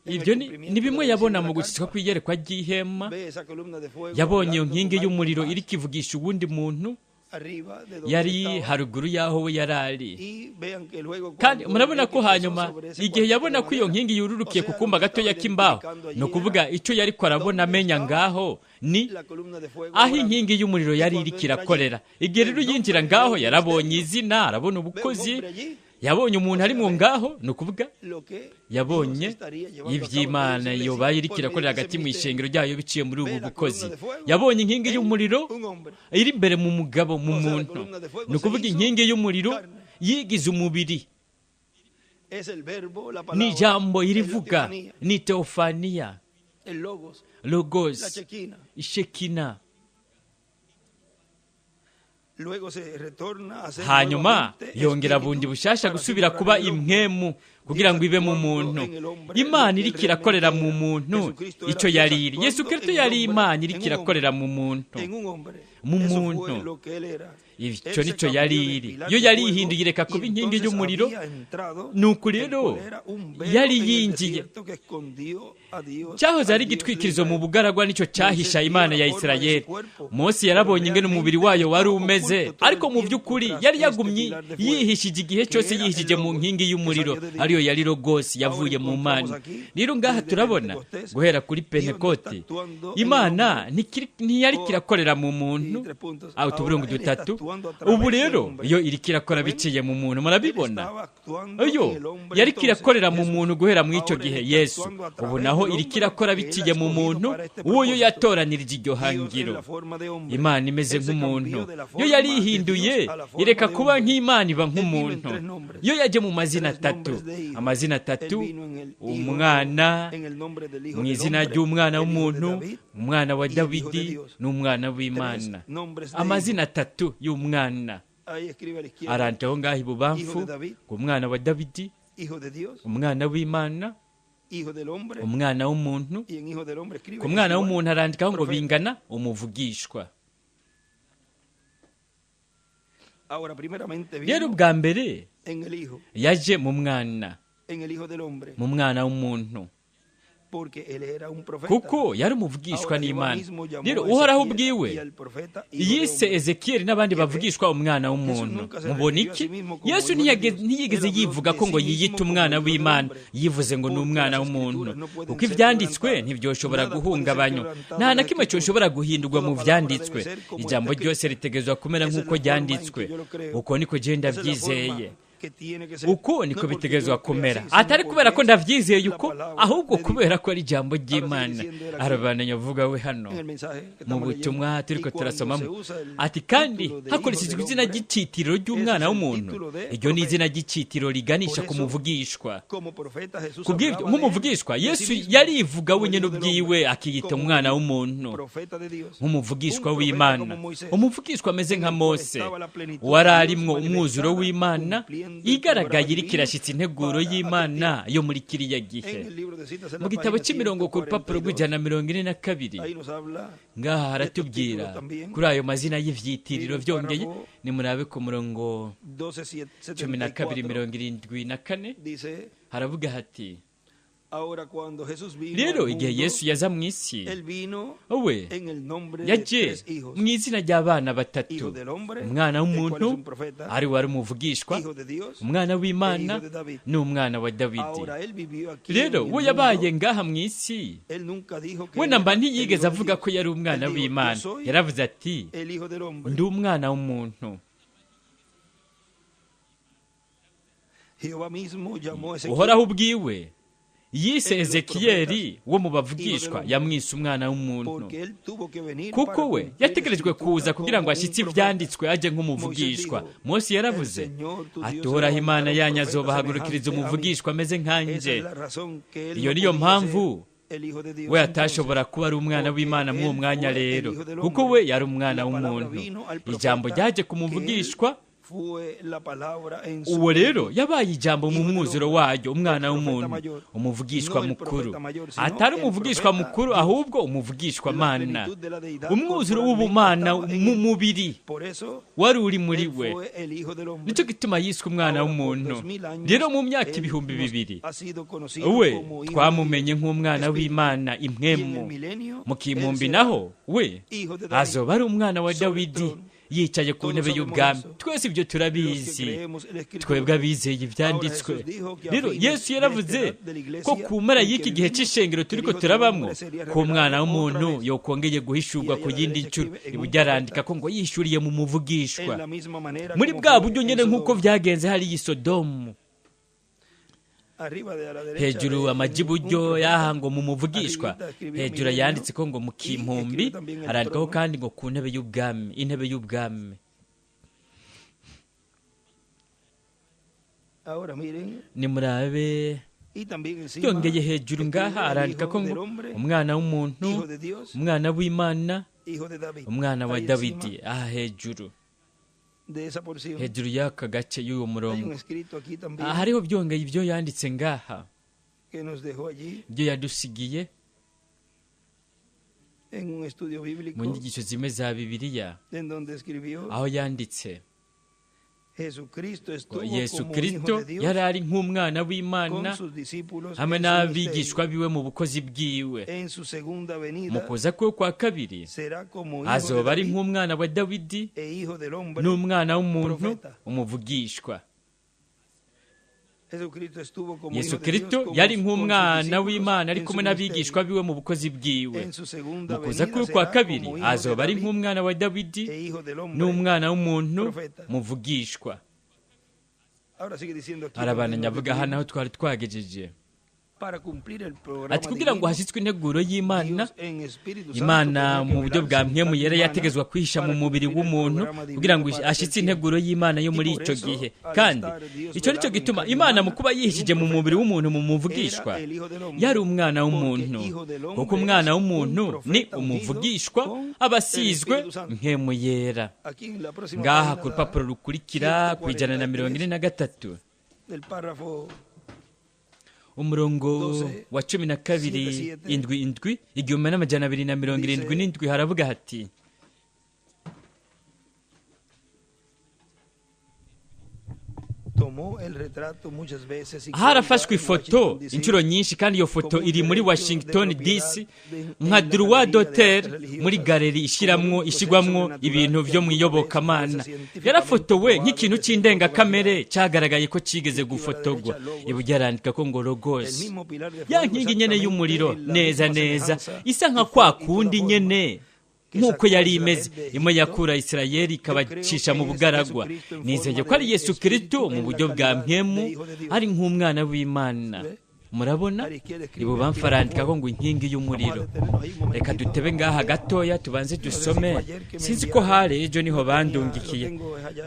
Ibyo ni bimwe yabona mu gushyitwa kw'iyerekwa ry'ihema. Yabonye iyo nkingi y'umuriro iri kivugisha uwundi muntu yari haruguru y'aho we yari ari. Kandi murabona ko hanyuma igihe yabona ko iyo nkingi yururukiye ku kumba gatoya k'imbaho, ni ukuvuga icyo yari ko arabona amenya ngaho ni aho inkingi y'umuriro yari iri kirakorera. Igihe rero yinjira ngaho yarabonye izina, arabona ubukozi, yabonye umuntu ari mu ngaho, ni ukuvuga yabonye iby'Imana yobaye iri kirakorera hagati mu ishengero ryayo biciye muri ubu bukozi. Yabonye inkingi y'umuriro iri imbere mu mugabo, mu muntu, ni ukuvuga inkingi y'umuriro yigize umubiri. Ni ijambo irivuga, ni teofaniya, logos, ishekina. Hanyuma yongera bundi bushasha gusubira kuba imwemu kugira ngo ibe mu muntu. Imana iri kirakorera mu muntu icyo yari iri. Yesu Kristo yari Imana iri kirakorera mu muntu, mu muntu. Icyo nicyo yari iri. Yo yari ihinduye ireka kuba inkingi y'umuriro. Nuko rero yari yinjiye cyahoze ari igitwikirizo mu bugaragwa, nicyo cyahisha Imana ya Isirayeli. Mose yarabonye ingene umubiri wayo wari umeze, ariko mu by'ukuri yari yagumye yihishije igihe cyose, yihishije mu nkingi y'umuriro ariyo yari logos yavuye mu Mana. Rero ngaha turabona guhera kuri Pentekote Imana ntiyari kirakorera mu muntu aho tuburungu dutatu. Ubu rero iyo iri kirakora biciye mu muntu, murabibona, iyo yari kirakorera mu muntu guhera mu icyo gihe Yesu. Ubu naho iri kirakora biciye mu muntu uwo yo yatoranirije iryo hangiro. Imana imeze nk'umuntu, yo yari ihinduye ireka kuba nk'Imana iba nk'umuntu. Yo yaje mu mazina atatu, amazina atatu: umwana mu izina ry'umwana w'umuntu, umwana wa Dawidi n'umwana w'Imana. Amazina atatu y'umwana. Arandika aho ngaho ibubamfu ngo umwana wa Dawidi, umwana w'Imana, umwana w'umuntu. Ku mwana w'umuntu arandikaho ngo bingana umuvugishwa. Rero ubwa mbere Yaje mu mwana, mu mwana w'umuntu, kuko yari umuvugishwa n'Imana. Rero Uhoraho ubwiwe yise Ezekiyeli n'abandi bavugishwa umwana w'umuntu. Mubona iki? Yesu ntiyigeze yivuga ko ngo yiyite umwana w'Imana, yivuze ngo ni umwana w'umuntu, kuko ibyanditswe ntibyoshobora guhungabanywa, nta na kimwe cyoshobora guhindurwa mu byanditswe. Ijambo ryose ritegerezwa kumera nk'uko ryanditswe. Uko niko genda byizeye, uko niko bitegerezwa kumera, atari kubera ko ndabyizeye uko, ahubwo kubera ko ari ijambo ry'Imana. Arabananya avuga we hano mu butumwa turiko turasomamo ati kandi hakoreshejwe izina ry'icyitiriro ry'umwana w'umuntu. Iryo ni izina ry'icyitiriro riganisha ku muvugishwa. Kubw'ibyo, nk'umuvugishwa Yesu yarivuga wenyine ubwiwe akiyita umwana w'umuntu, nk'umuvugishwa w'Imana, umuvugishwa ameze nka Mose wari arimwo umwuzuro w'Imana igaragaye iriko irashyitsa integuro y'Imana yo muri kiriya gihe. Mu gitabo cy'imirongo ku rupapuro rw'142 ngaha haratubwira kuri ayo mazina y'ivyitiriro. Byongeye nimurabe ku murongo 12:74 haravuga hati rero igihe Yesu yaza mu isi, we yaje mu izina ry'abana batatu, umwana w'umuntu ari wari umuvugishwa, umwana w'Imana n'umwana wa Dawidi. Rero we yabaye ngaha mu isi, we namba ntiyigeze avuga ko yari umwana w'Imana. Yaravuze ati ndi umwana w'umuntu. Uhoraho ubwiwe yise Ezekiyeli wo mu bavugishwa, yamwise umwana w'umuntu, kuko we yategerejwe kuza kugira ngo ashyitse ibyanditswe ajye nk'umuvugishwa. Mose yaravuze ati Uhoraho Imana yanyu azobahagurukiriza umuvugishwa ameze nkanjye. Iyo niyo mpamvu we atashobora kuba ari umwana w'Imana mw'uwo mwanya rero, kuko we yari umwana w'umuntu. Ijambo ryaje kumuvugishwa, uwo rero yabaye ijambo mu mwuzuro waryo, umwana w'umuntu, umuvugishwa mukuru. Atari umuvugishwa mukuru, ahubwo umuvugishwa mana, umwuzuro w'ubumana mu mubiri wari uri muri we. Nicyo gituma yiswe umwana w'umuntu. Rero mu myaka 2000 we twamumenye nk'umwana w'Imana impwemu. Mu kimumbi naho we azoba ari umwana wa Dawidi yicaye ku ntebe y'ubwami. Twese ibyo turabizi, twebwe abizeye ibyanditswe. Rero Yesu yaravuze ko ku mpera y'iki gihe cy'ishengero turiko turabamwo, ko umwana w'umuntu yokongeye guhishurwa ku yindi nshuro. Iburyo arandika ko ngo yishuriye mu muvugishwa, muri bwa buryo nyene nk'uko vyagenze hariya i Sodomu. Hejuru amajiburyo yaha ngo mu muvugishwa, hejuru yanditse ko ngo mu kimpumbi, arandikaho kandi ngo ku ntebe y'ubwami, intebe y'ubwami. Nimurabe yongeye hejuru ngaha arandika ko ngo umwana w'umuntu, umwana w'Imana, umwana wa Dawidi. Aha hejuru, hejuru y'aka gace y'uwo murongo hariho byongeye ibyo yanditse ngaha, ibyo yadusigiye mu nyigisho zimwe za Bibiliya, aho yanditse Yesu Kristo yari ari nk'umwana w'Imana hamwe n'abigishwa biwe mu bukozi bwiwe. Mu kuza kwe kwa kabiri azoba ari nk'umwana wa Dawidi n'umwana w'umuntu, umuvugishwa. Yesu Kristo yari nk'umwana w'Imana ari kumwe n'abigishwa biwe mu bukozi bwiwe. Mu kuza kwe kwa kabiri azoba ari nk'umwana wa Dawidi n'umwana w'umuntu, muvugishwa. Arabananya avuga hano aho twari twagejeje ati kugira ngo hashyitswe integuro y'Imana, Imana mu buryo bwa mpwemu yera yategezwa kwihisha mu mubiri w'umuntu kugira ngo ashyitse integuro y'Imana yo muri icyo gihe. Kandi icyo nicyo gituma Imana mu kuba yihishije mu mubiri w'umuntu mu muvugishwa yari umwana w'umuntu, kuko umwana w'umuntu ni umuvugishwa aba asizwe mpwemu yera. Ngaha ku rupapuro rukurikira ku 143 umurongo wa 12 7 7 1277 haravuga hati Harafashwe ifoto inshuro nyinshi, kandi iyo foto iri muri Washington DC nka droit d'auteur muri galeri ishyirwamwo ibintu byo mu iyobokamana. Yarafotowe nk'ikintu cy'indengakamere cyagaragaye ko kigeze gufotogwa. Iburyo arandika ko ngo logos, ya nkingi nyene y'umuriro, neza neza isa nka kwa kundi nyene nk'uko yari imeze imwe yakura Isirayeli ikabacisha mu bugaragwa. Nizeye ko ari Yesu Kristo mu buryo bwa mpemu, ari nk'umwana w'Imana. Murabona ibubamfu arandikaho ngo inkingi y'umuriro. Reka dutebe ngaha gatoya tubanze dusome. Sinzi ko hari ejo niho bandungikiye,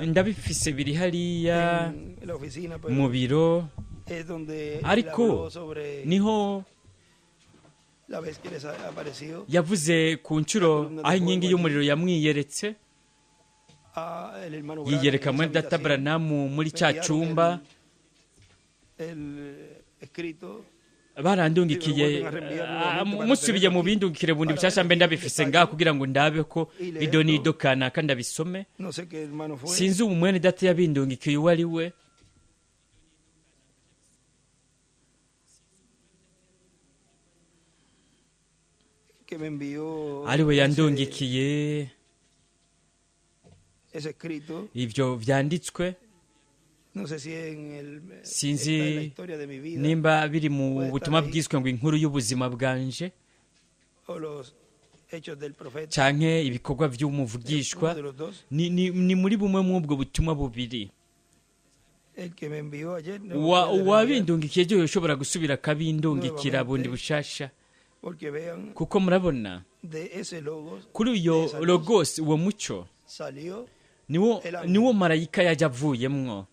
ndabifise biri hariya mu biro, ariko niho yavuze ku nshuro aho inkingi y'umuriro yamwiyeretse, yiyereka muri Data Branamu muri cya cyumba. Barandungikiye, musubiye mu bindungikire bundi bushasha mbe ndabifise ngaha kugira ngo ndabe ko ido nido kanaka ndabisome. Sinzi ubu mwene data yabindungikiye uwo ari we. Ariwe yandungikiye ivyo vyanditswe. Sinzi nimba biri mu butumwa bwiswe ngo inkuru y'ubuzima bwanje canke ibikorwa vy'umuvugishwa, ni muri bumwe mw'ubwo butumwa bubiri. Uwabindungikiye ejo yoshobora gusubira akabindungikira bundi bushasha, kuko murabona kuri uyo logos, uwo muco niwo marayika yajya avuyemwo,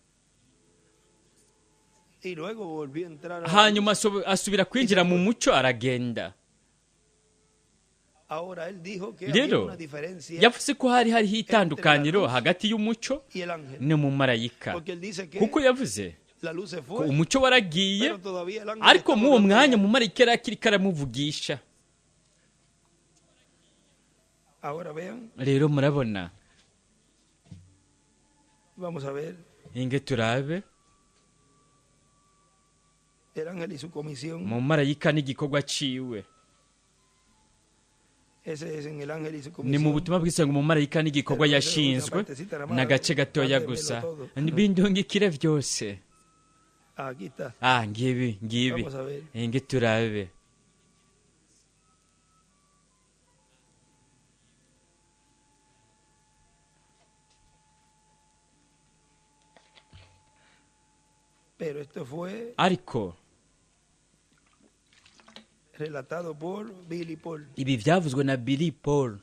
hanyuma asubira kwinjira mu muco aragenda. Rero yavuze ko hari hariho itandukaniro hagati y'umuco n'umumarayika, kuko yavuze ko umuco waragiye, ariko muri uwo mwanya umumarayika yari akiriko aramuvugisha. Rero murabona, inge turabe umumarayika n'igikorwa ciwe. Ni mu butumwa bwise ngo umumarayika n'igikorwa yashinzwe, n'agace gatoya gusa, bindungikire vyose. Ngibi ngibi, inge turabe. Ariko ibi vyavuzwe na Billy Paul.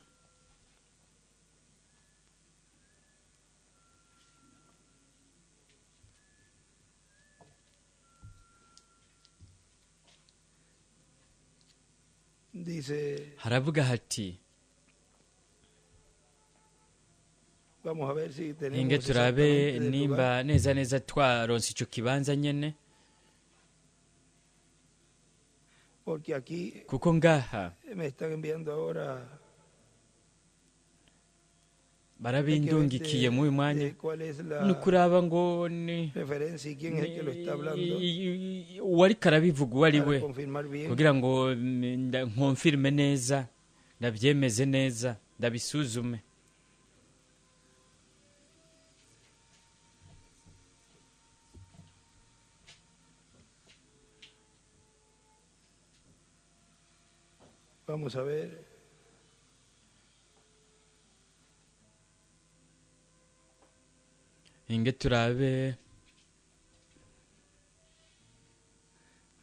Haravuga hati, inge turabe nimba neza neza twaronse ico kibanza nyene, kuko ngaha barabindungikiye mu mwanya nukuraba ngo ni uwariko arabivuga uwo ari we, kugira ngo nkonfirme neza, ndabyemeze neza, ndabisuzume. Vamos a ver. Inge turabe.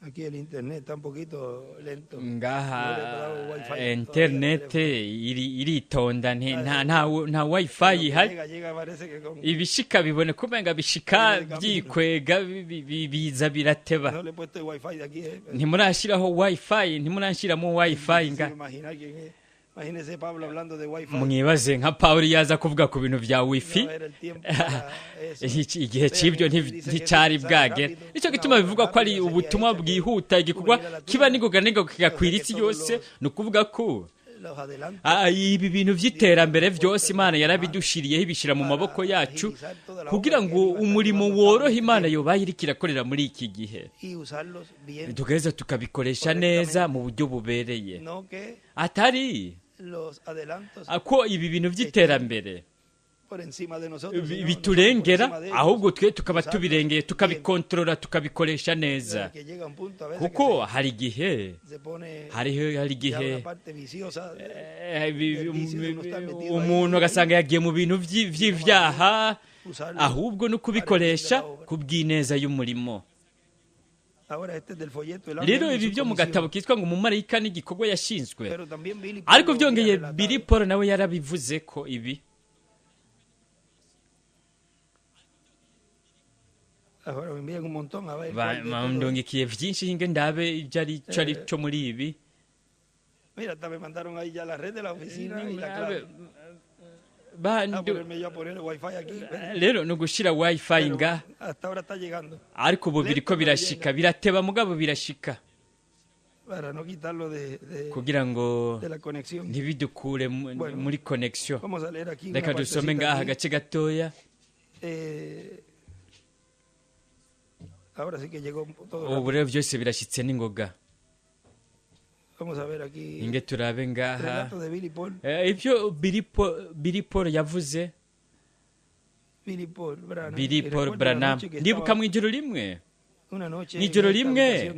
Aquí el internet está un poquito lento. Ngaha internet iritonda, nta wifi ihari. Ibishika bibone kumenga bishika byikwega biza birateba. Ntimurashiraho wifi, ntimurashiramo wifi nga. Mwibaze nka Paul yaza kuvuga ku bintu vya wifi, igihe cy'ibyo nticyari bwagera. Nicyo gituma bivuga ko ari ubutumwa bwihuta, igikorwa kiba nigoga nigoga kigakwira isi yose. Ni ukuvuga ko Ibi bintu by'iterambere byose Imana yarabidushiriyeho, ibishyira mu maboko yacu kugira ngo umurimo worohe Imana yobaye iriko irakorera muri iki gihe, tugaheza tukabikoresha neza mu buryo bubereye, atari ko ibi bintu by'iterambere biturengera, ahubwo twe tukaba tubirengeye, tukabikontorora, tukabikoresha neza. Kuko hari igihe umuntu agasanga yagiye mu bintu by'ibyaha, ahubwo no kubikoresha ku bw'ineza y'umurimo. Rero ibi byo mu gatabo kitwa ngo umumarayika n'igikorwa yashinzwe, ariko byongeye Billy Paul nawe yarabivuze ko ibi bandongekiye byinshi hinge ndabe ibyo ari cyo ari cyo muri ibi. Rero ni ugushira wifi nga, ariko ubu biriko birashika, birateba mugabo birashika, kugira ngo ntibidukure muri connection. Reka dusome ngaha agace gatoya. Ubu rero byose birashyitse n'ingoga. Inge turabe ngaha ibyo Billy Paul yavuze. Billy Paul Branham, ndibuka mu ijoro rimwe, ijoro rimwe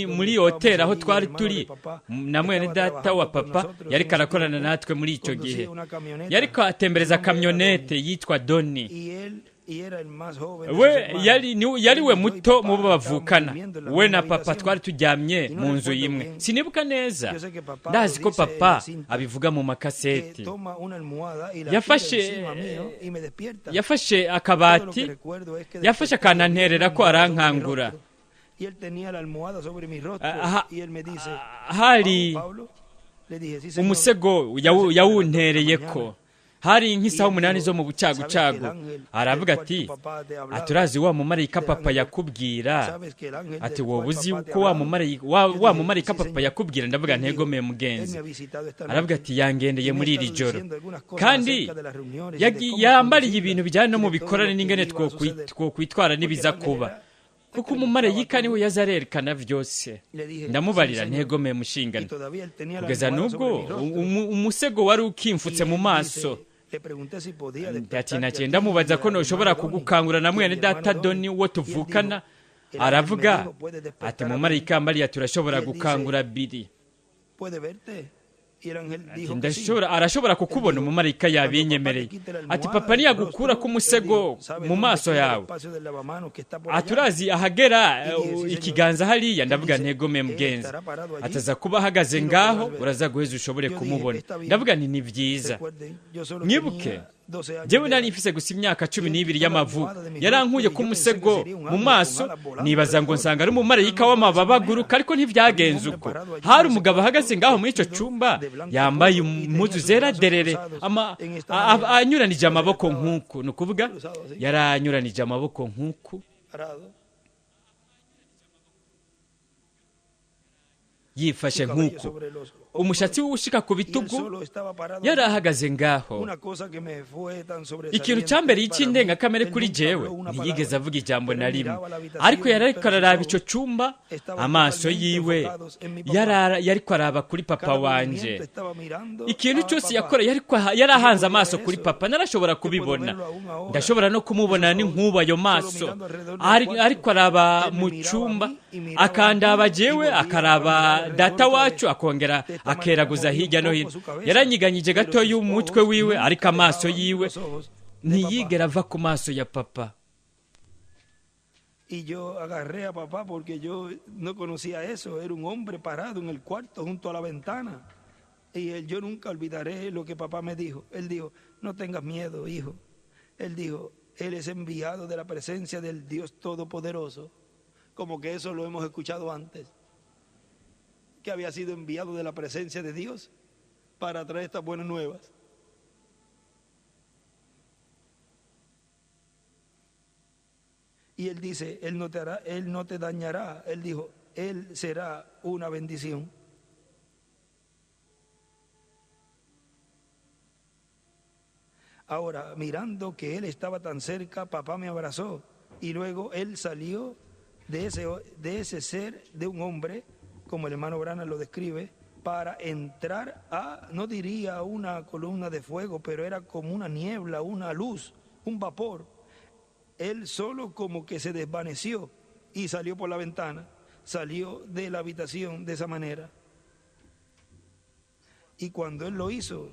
muri hoteli aho twari turi na mwene data wa papa, yariko arakorana natwe muri icyo gihe, yariko atembereza kamyonete yitwa Doni. We yari we muto mu bo bavukana, we na papa twari turyamye mu nzu imwe. Sinibuka neza, ndazi ko papa abivuga mu makaseti. Yafashe akabati, yafashe akananterera ko arankangura. Hari umusego yawuntereye ko hari nk'isaha 8 zo mu bucagucagu. Aravuga ati, aturazi wa mumarayika papa yakubwira, ati wowe uzi ko wa mumarayika papa yakubwira? Ndavuga ntegomeye mugenzi. Aravuga ati yangendeye muri iri joro, kandi yambariye ibintu bijyanye no mu bikorane n'ingene twokwitwara n'ibiza kuba, kuko umumarayika niwe yazarerekana byose. Ndamubarira ntegomeye mushingano. Kugeza n'ubwo umusego wari ukimfutse mu maso. Ati nagenda mubaza ko ntushobora kugukangura na mwene data Doni wo tuvukana. Aravuga ati mumarayika Mariya turashobora gukangura Billy. Arashobora kukubona, umumarayika yabinyemereye. Ati papa niyagukura ku musego mu maso yawe, aturazi ahagera ikiganza hariya. Ndavuga ntegome mugenzi. Ataza kuba ahagaze ngaho, uraza guheza ushobore kumubona. Ndavuga nti ni byiza. Mwibuke jewe nari mfise gusa imyaka 12 y'amavuko, yarankuye ku musego mu maso, nibaza ngo nsanga ari umumarayika w'amababa aguruka, ariko ntivyagenze uko. Hari umugabo ahagaze ngaho muri ico cumba, yambaye impuzu zera derere, anyuranije amaboko nk'uku. Ni ukuvuga yaranyuranije amaboko nk'uku, yifashe nk'uku, umushatsi ushika ku bitugu, yarahagaze ngaho. Ikintu cya mbere cy'indengakamere kuri jewe, ntiyigeze avuga ijambo na rimwe, ariko yarariko araraba ico cumba, amaso yiwe yariko araba kuri papa wanje. Ikintu cyose yakora yarahanze amaso kuri papa. Narashobora kubibona, ndashobora no kumubona n'inkuba ayo maso, ariko araba mu cumba, akandaba jewe, akaraba data wacu, akongera akeraguza hirya no hino. Yaranyiganyije gato y'umutwe wiwe, ariko amaso yiwe ntiyigera ava ku maso ya papa. Y yo agarré a papá porque yo no conocía eso. Era un hombre parado en el cuarto junto a la ventana. Y él, yo nunca olvidaré lo que papá me dijo. Él dijo, no tengas miedo, hijo. Él dijo, él es enviado de la presencia del Dios Todopoderoso. Como que eso lo hemos escuchado antes. Que había sido enviado de la presencia de Dios para traer estas buenas nuevas. Y él dice, él no te hará, él no te dañará. Él dijo, él será una bendición. Ahora, mirando que él estaba tan cerca, papá me abrazó y luego él salió de ese ser de un hombre, como el hermano Branham lo describe, para entrar a, no diría una columna de fuego, pero era como una niebla, una luz, un vapor. Él solo como que se desvaneció y salió por la ventana, salió de la habitación de esa manera. Y cuando él lo hizo,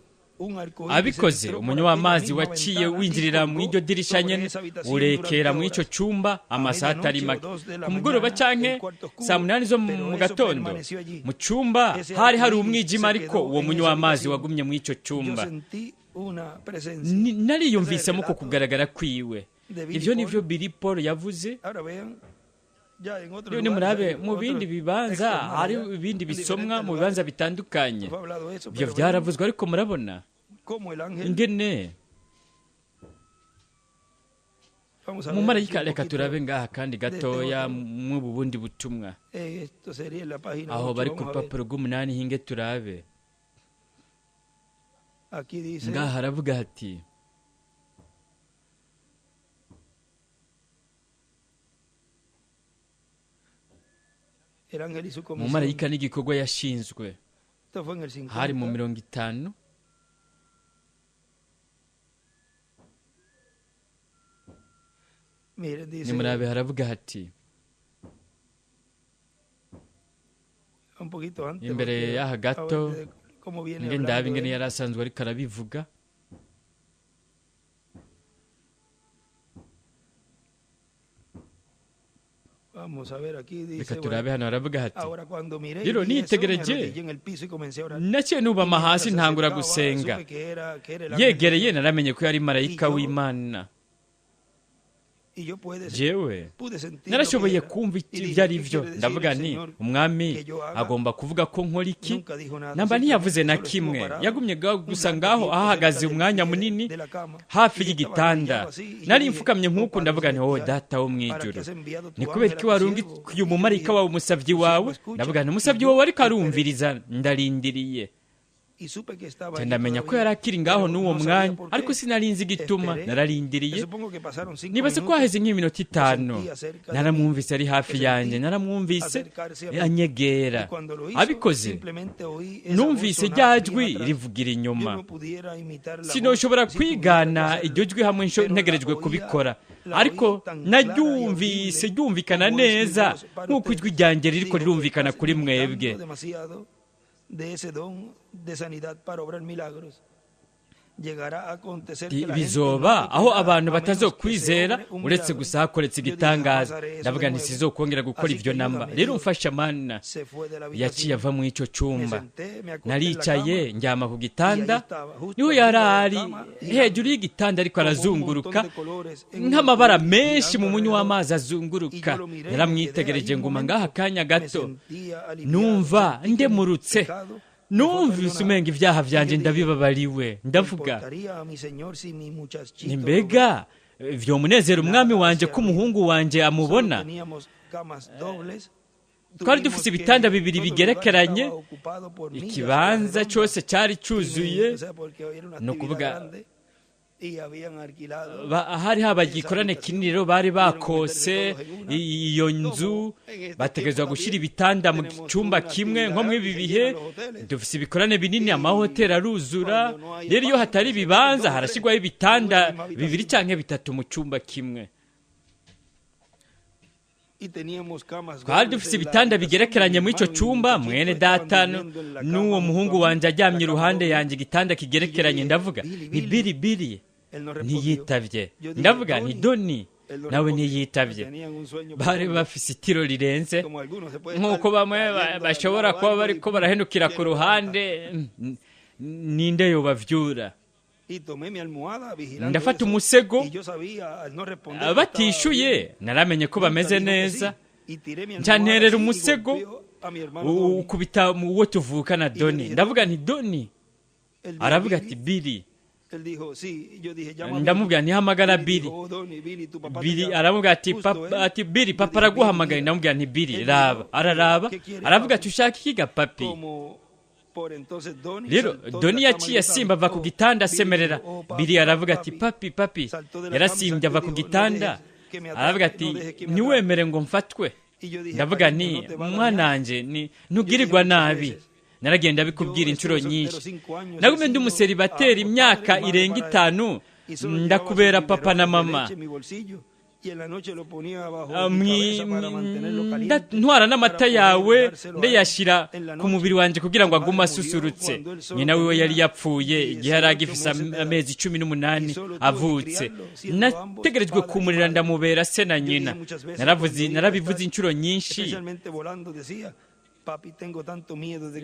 Abikoze umunywa w'amazi waciye winjirira mu iryo dirisha nyene urekera mu ico cumba amasaha atari make, ku mugoroba canke saa 8 zo mu gatondo. Mu cumba hari hari umwijima, ariko uwo munywa w'amazi wagumye mu ico cumba. Nariyumvisemo ko kugaragara kwiwe. Ivyo nivyo Billy Paul yavuze. Rero murabe mu bindi bibanza hari ibindi bisomwa mu bibanza bitandukanye, ibyo byaravuzwe, ariko murabona ingene umumarayika. Reka turabe ngaha kandi gatoya mw'ubu bundi butumwa aho bari ku rupapuro rw'umunani, hinge turabe ngaha haravuga hati: umumarayika n'igikorwa yashinzwe. Hari mu 50. Nimurabe haravuga hati imbere y'aha gato, nge ndabe ingene yari asanzwe ariko arabivuga. Reka turabe hano haravuga hati: rero nitegereje naciye nubama hasi ntangura gusenga. Yegereye naramenye ko yari marayika w'Imana. Jewe narashoboye kumva ibyo ari byo, ndavuga nti umwami agomba kuvuga ko nkora iki. Namba ntiyavuze na kimwe, yagumye gusa ngaho ahahagaze umwanya munini hafi y'igitanda. Nari mfukamye nk'uko, ndavuga nti wowe data wo mu ijuru, ni kubera iki warungiye umumarayika wawe umusabyi wawe? Ndavuga nti umusabyi wawe ariko arumviriza, ndarindiriye. Ndamenya ko yari akiri ngaho n'uwo mwanya, ariko sinarinzi igituma nararindiriye. Nibaze ko haheze nk'iminota 5, naramwumvise ari hafi yanjye, naramwumvise anyegera. Abikoze numvise rya jwi rivugira inyuma. Sinoshobora kwigana iryo jwi hamwe ntegerejwe kubikora, ariko naryumvise ryumvikana neza nk'uko ijwi ryanjye ririko rirumvikana kuri mwebwe. De ese don de sanidad para obrar milagros. Llegará a acontecer que la bizoba aho abantu batazokwizera uretse gusa hakoretse igitangaza. Ndavuga nti sizokongera gukora ivyo namba. Rero mfasha Mana. Yaciye ava mu ico cumba, naricaye njyama ku gitanda, niho yari ari hejuru y'igitanda ariko arazunguruka nk'amabara menshi mu munyu w'amazi azunguruka. Naramwitegereje nguma ngaha akanya gato, numva ndemurutse, numvise umenga ibyaha byanjye ndabibabariwe. Ndavuga mbega vyo munezero umwami wanje ko umuhungu wanje amubona. Twari dufite ibitanda bibiri bigerekeranye, ikibanza cyose cyari cyuzuye, no kuvuga ahari habaye igikorane kinini rero bari bakose iyo nzu, bategerezwa gushyira ibitanda mu cyumba kimwe. Nko muri ibi bihe dufite ibikorane binini, amahoteli aruzura, rero iyo hatari ibibanza harashyirwaho ibitanda 2 cyangwa 3 mu cyumba kimwe. Twari dufite ibitanda bigerekeranye muri icyo cyumba, mwene data n'uwo muhungu wanjye aryamye iruhande yanjye, igitanda kigerekeranye. Ndavuga ni Biri Biri, ntiyitavye. Ndavuga nti Doni, nawe ntiyitavye. Bari bafise itiro rirenze, nk'uko bamwe bashobora kuba bariko barahenukira ku ruhande, ninde yobavyura? Ndafata umusego, batishuye naramenye ko bameze neza, ncanterera umusego ukubita uwo tuvukana Doni. Ndavuga nti Doni, aravuga ati Biri. Ndamubwira ntihamagara Biri. Biri aramubwira ati papa, ati Biri papa araguhamagara. Ndamubwira nti Biri raba. Araraba, aravuga ati ushaka iki ga papi? Rero Doni yaciye asimba ava ku gitanda asemerera. Bili aravuga ati papi papi, yarasimbye ava ku gitanda aravuga ati ntiwemere ngo mfatwe. Ndavuga nti mwananje ntugirirwa nabi, naragenda bikubwira inshuro nyinshi. Nagumye ndi umuseribateri imyaka irenga 5, ndakubera papa na mama, ntwara n'amata yawe ndayashyira ku mubiri wanjye kugira ngo agume asusurutse. Nyina wiwe yari yapfuye igihe yari agifise amezi 18 avutse. Nategerejwe kumurira ndamubera se na nyina. Narabivuze inshuro nyinshi.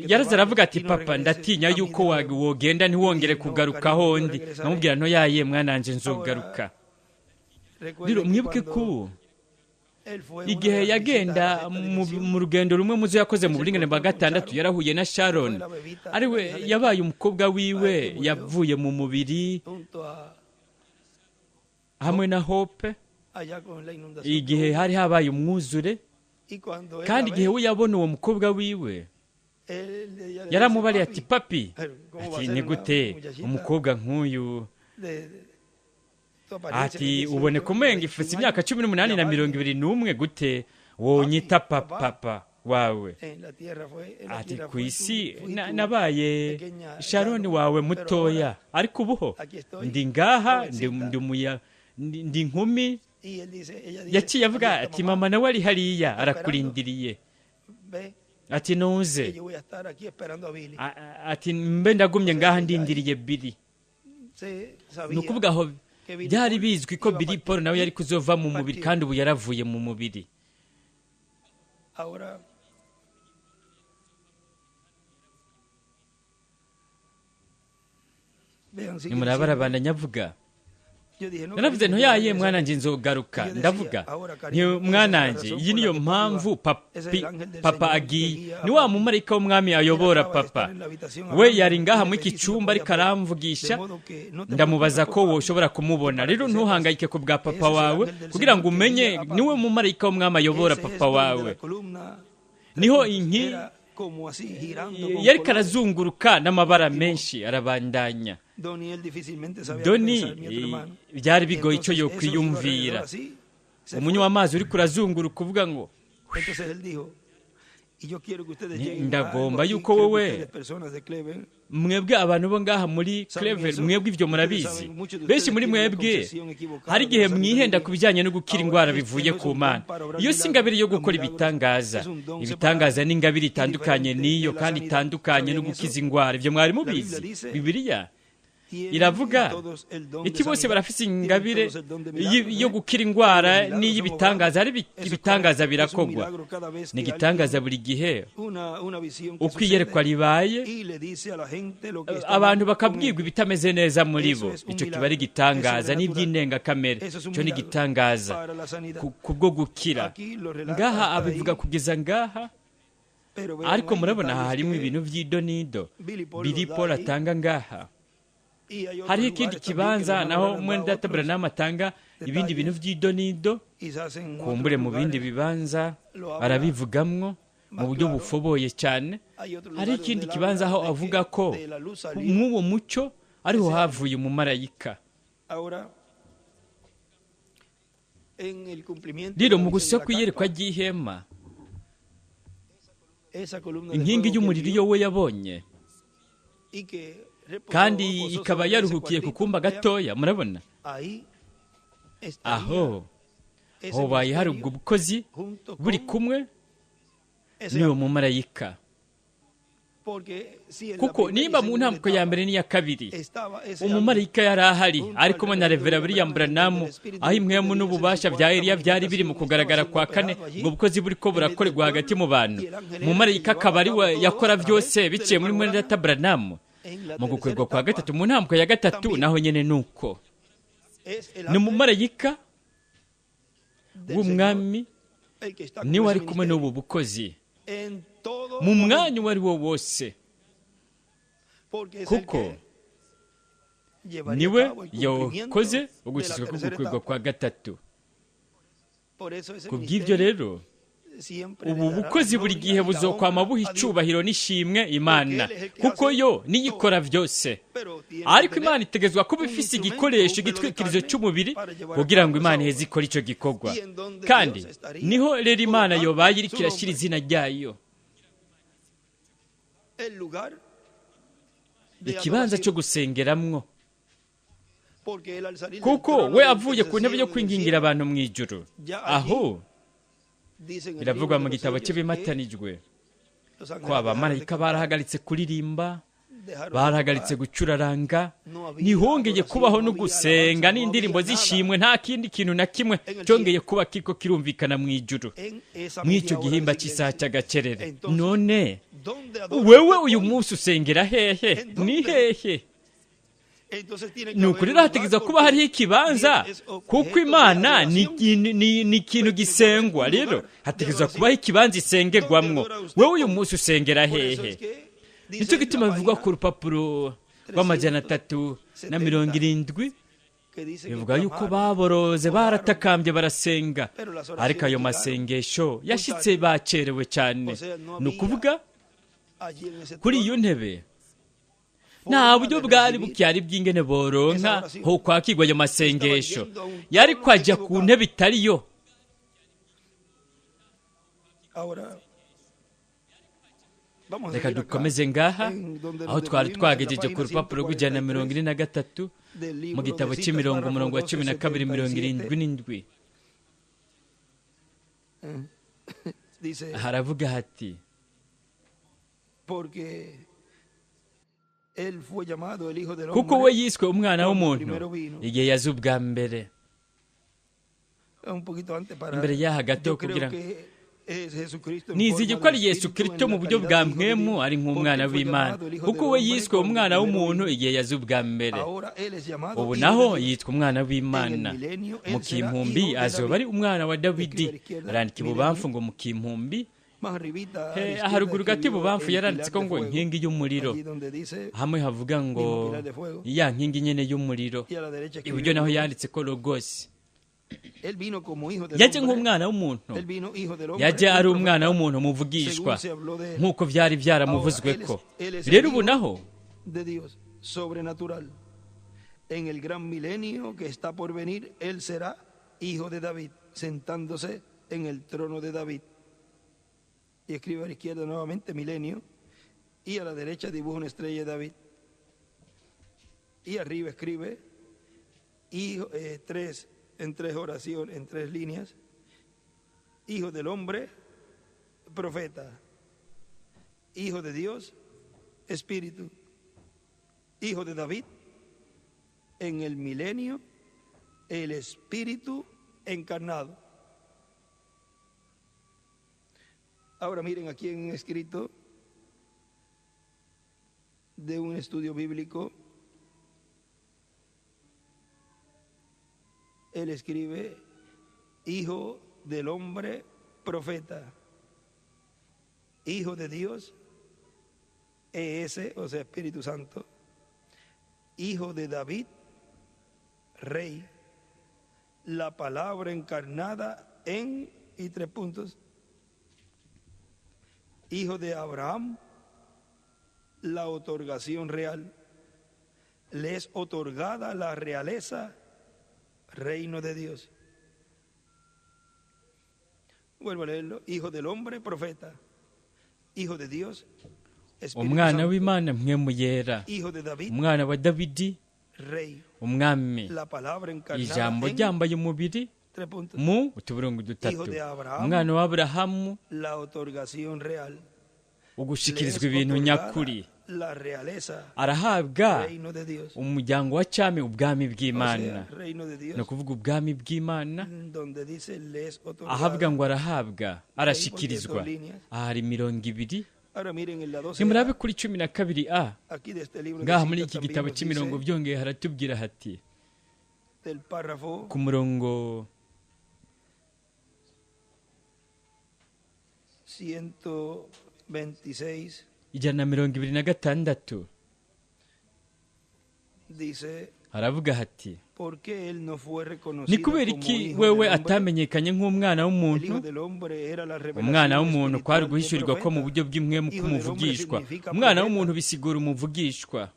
Yaraza aravuga ati papa ndatinya yuko wogenda ntiwongere kugaruka aho ndi. Nkamubwira nto yaye mwananje nzogaruka. Rero mwibuke ko igihe yagenda mu rugendo rumwe muzo yakoze mu buringane bwa 6 yarahuye na Sharon, ariwe yabaye umukobwa wiwe yavuye mu mubiri hamwe na Hope igihe hari habaye umwuzure. Kandi igihe we yabona uwo mukobwa wiwe yaramubariye ati papi, ati ni gute umukobwa nk'uyu, ati ubone kumenga ifite imyaka 18 na 21 gute wonyita papa wawe? Ati ku isi nabaye Sharon wawe mutoya, ariko ubuho ndi ngaha ndi nkumi. Yaciye avuga ati mama nawe ari hariya arakurindiriye, ati nuze, ati mbe ndagumye ngaha ndindiriye Bili. Ni ukuvuga aho byari bizwi ko Billy Paul nawe yari kuzova mu mubiri, kandi ubu yaravuye mu mubiri. Nimurabara nyavuga naravuze nto yaye mwananje nzogaruka. Ndavuga nti mwananje iyi niyo mpamvu papa agiye, ni wa mumarayika w'umwami ayobora papa. We yari ngaha muri iki cyumba ariko aramvugisha, ndamubaza ko woshobora kumubona. Rero ntuhangayike ku bwa papa wawe kugira ngo umenye niwe mumarayika w'umwami ayobora papa wawe. Niho inki yari karazunguruka n'amabara menshi arabandanya. Doni byari bigoye icyo yo kwiyumvira. Umunywa w'amazi uri kurazunguruka uvuga ngo ndagomba yuko wowe mwebwe abantu bo ngaha muri Clever, mwebwe ibyo murabizi. Benshi muri mwebwe hari igihe mwihenda ku bijyanye no gukira indwara bivuye ku Mana. Iyo si ingabire yo gukora ibitangaza. Ibitangaza ni ingabire itandukanye n'iyo, kandi itandukanye no gukiza indwara. Ibyo mwari mubizi. Bibiliya iravuga iti bose barafise ingabire yo gukira indwara n'iy'ibitangaza. Hari ibitangaza birakogwa, ni igitangaza buri gihe uko iyerekwa ribaye, abantu bakabwirwa ibitameze neza muri bo. Icyo kiba ari igitangaza n'iby'indengakamere. Icyo ni igitangaza kubwo gukira. Ngaha abivuga kugeza ngaha, ariko murabona aha harimo ibintu by'idonido Billy Paul atanga ngaha. Hariho ikindi kibanza naho mwene data Branham atanga ibindi bintu by'idonido, kumbure mu bindi bibanza arabivugamwo mu buryo bufoboye cyane. Hari ikindi kibanza aho avuga ko mw'uwo mucyo ariho havuye umumarayika. Rero mu gusa kw'iyerekwa ry'ihema, inkingi y'umuriro iyo we yabonye kandi ikaba yaruhukiye ku kumba gatoya, murabona aho hobaye hari ubwo bukozi buri kumwe n'uwo mumarayika. Kuko nimba mu ntambwe ya mbere n'iya kabiri umumarayika yari ahari ari kumwe na Reverend William Branham, aho impwemu n'ububasha bya Eliya byari biri mu kugaragara kwa kane, ubwo bukozi buri ko burakorerwa hagati mu bantu, umumarayika akaba ari we yakora byose biciye muri mwene data Branham. Mu gukorwa kwa gatatu, mu ntambwe ya gatatu naho nyene nuko ni umumarayika w'umwami niwe ari kumwe n'ubu bukozi mu mwanya uwo ari wo wose, kuko niwe yakoze ugushyizwa k'ugukwirwa kwa gatatu. Ku bw'ibyo rero Ubu bukozi buri gihe buzokwama buha icubahiro n'ishimwe Imana, kuko yo niyo ikora byose. Ariko Imana itegezwa kuba ifise igikoresho igitwikirizo cy'umubiri kugira ngo Imana iheze ikore icyo gikorwa. Kandi niho rero Imana yobaye iriko irashyira izina ryayo, ikibanza cyo gusengeramwo, kuko we avuye ku ntebe yo kwingingira abantu mu ijuru. Aho biravugwa mu gitabo cy'ibimatanijwe ko abamarayika barahagaritse kuririmba, barahagaritse gucuraranga, ntihongeye kubaho no gusenga n'indirimbo z'ishimwe, nta kindi kintu na kimwe cyongeye kuba kiko kirumvikana mu ijuru mw'icyo gihimba cy'isaha cy'agacerere. None wewe uyu munsi usengera hehe? Ni hehe? Ni ukuri hategeza kuba hariho ikibanza, kuko Imana ni ikintu gisengwa. Rero hategeza kubaho ikibanza isengerwamwo. Wewe uyu munsi usengera hehe? Nicyo gituma bivugwa ku rupapuro rw'370, bivuga yuko baboroze, baratakambye, barasenga, ariko ayo masengesho yashitse bacerewe cyane. Ni ukuvuga kuri iyo ntebe nta buryo bwari bukyari bw'ingene boronka ho kwakirwa ayo masengesho, yari kwajya ku ntebe itariyo. Reka dukomeze ngaha aho twari twagejeje ku rupapuro rw'143 mu gitabo cy'imirongo umurongo wa 12 77. Haravuga hati: kuko we yiswe umwana w'umuntu igihe yaza ubwa mbere. Imbere y'aha gato kugira nizige ko ari Yesu Kristo mu buryo bwa mpwemu ari nk'umwana w'Imana, kuko we yiswe umwana w'umuntu igihe yaza ubwa mbere. Ubu naho yitwa umwana w'Imana. Mu kimpumbi azoba ari umwana wa Dawidi. Arandika ibubamfu ngo mu kimpumbi, haruguru gato ibubamfu yaranditse ko ngo inkingi y'umuriro, hamwe havuga ngo ya nkingi nyene y'umuriro. Iburyo naho yanditse ko Logos. Yaje nk'umwana w'umuntu, yaje ari umwana w'umuntu muvugishwa nk'uko byari byaramuvuzwe ko. Rero ubu naho En el gran milenio que está por venir, él será hijo de David, sentándose en el trono de David. Y escribe a la izquierda nuevamente milenio, y a la derecha dibuja una estrella de David. Y arriba escribe hijo, tres, en tres oraciones, en tres líneas: hijo del hombre, profeta; hijo de Dios, espíritu; hijo de David, en el milenio, el espíritu encarnado. Ahora miren aquí en un escrito de un estudio bíblico, él escribe: hijo del hombre, profeta; hijo de Dios, ES, o sea, Espíritu Santo; hijo de David, rey; la palabra encarnada en, y tres puntos, hijo de Abraham, la otorgación real, le es otorgada la realeza, reino de Dios. Vuelvo a leerlo: hijo del hombre, profeta; hijo de Dios, Espíritu umwana Santo, w'Imana mpwemu yera, hijo de David, umwana wa Dawidi, rey, umwami, la palabra encarnada ijambo en ryambaye umubiri tres puntos, mu utuburungu dutatu, hijo de Abraham, umwana wa Aburahamu, la otorgación real, le es ugushikirizwa ibintu otorgada nyakuri, la realeza, arahabwa reino de Dios. umuryango wa cyami, ubwami O sea, bw'Imana. reino de Ni Dios, ukuvuga ubwami bw'Imana, donde dice le es ahabwa otorgada. ngo arahabwa, Ahí porque arashikirizwa. dos líneas. Aha hari 20. Ahora miren en la 12 Nimurabe kuri 12a aquí de este libro de ngaha muri citas iki también gitabo nos cy'imirongo dice byongeye haratubwira hati del párrafo ku murongo 126 126 dice: Haravuga hati ni kubera iki wewe atamenyekanye nk'umwana w'umuntu? Umwana w'umuntu kwari guhishurirwa ko mu buryo bw'impwemu k'umuvugishwa. Umwana w'umuntu bisigura umuvugishwa.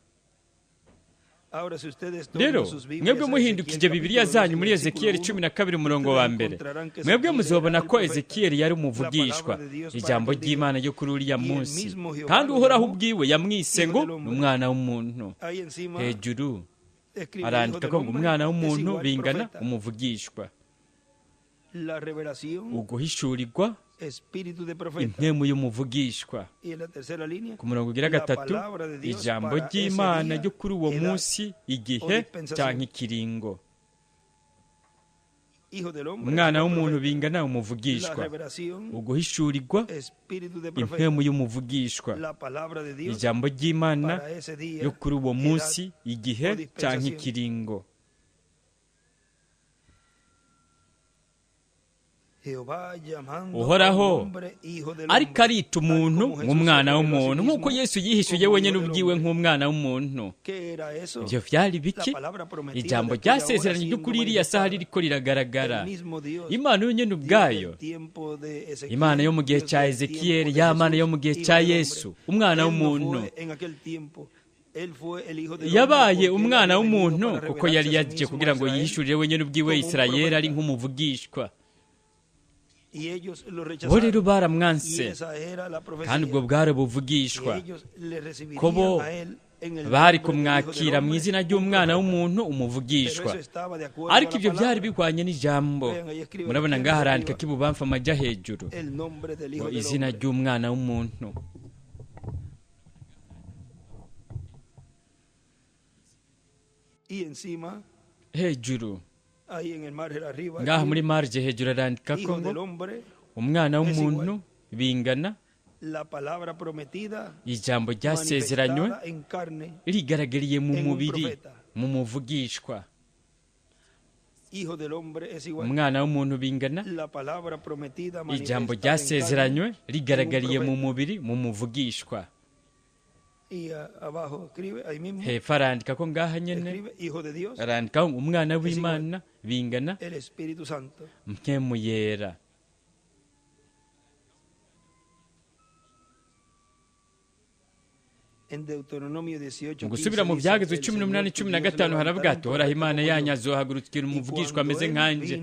Rero mwebwe muhindukije Bibiliya zanyu muri Ezekiyeli 12 umurongo wa mbere, mwebwe muzobona ko Ezekiyeli yari umuvugishwa, ijambo ry'Imana ryo kuri uriya munsi, kandi Uhoraho ubwiwe yamwise ngo ni umwana w'umuntu. Hejuru arandika ko ngo umwana w'umuntu bingana umuvugishwa, uguhishurirwa impwemu y'umuvugishwa. Ku murongo ugira gatatu, ijambo ry'Imana ryo kuri uwo munsi, igihe cyangwa ikiringo. Umwana w'umuntu bingana umuvugishwa, uguhishurirwa impwemu y'umuvugishwa, ijambo ry'Imana ryo kuri uwo munsi, igihe cyangwa ikiringo. Uhoraho ariko arita umuntu nk'umwana w'umuntu, nk'uko Yesu yihishuye wenyine ubwiwe nk'umwana w'umuntu. Ibyo byari biki? Ijambo ryasezeranye ryo kuri iriya saha ririko riragaragara. Imana yonyine ubwayo, Imana yo mu gihe cya Ezekiyeli, ya Mana yo mu gihe cya Yesu, umwana w'umuntu. Yabaye umwana w'umuntu kuko yari yaje kugira ngo yihishurire wenyine ubwiwe Isirayeli ari nk'umuvugishwa. Bo rero baramwanse, kandi ubwo bwari buvugishwa ko bo bari kumwakira mu izina ry'umwana w'umuntu umuvugishwa, ariko ibyo byari bihwanye n'ijambo. Murabona ngaha arandika k'ibubamfu amajya hejuru ngo izina ry'umwana w'umuntu. Hejuru ngaha muri marge hejuru arandika ko ngo umwana w'umuntu bingana ijambo ryasezeranywe rigaragariye mu mubiri, mu muvugishwa. Umwana w'umuntu bingana ijambo ryasezeranywe rigaragariye mu mubiri, mu muvugishwa. Hepfo arandika ko ngaha nyene arandika umwana w'Imana bingana mpwemu yera. Mu gusubira mu Byagezwe 18:15 haravuga ati Uhoraho Imana yanyu azohagurukira umuvugishwa ameze nkanje,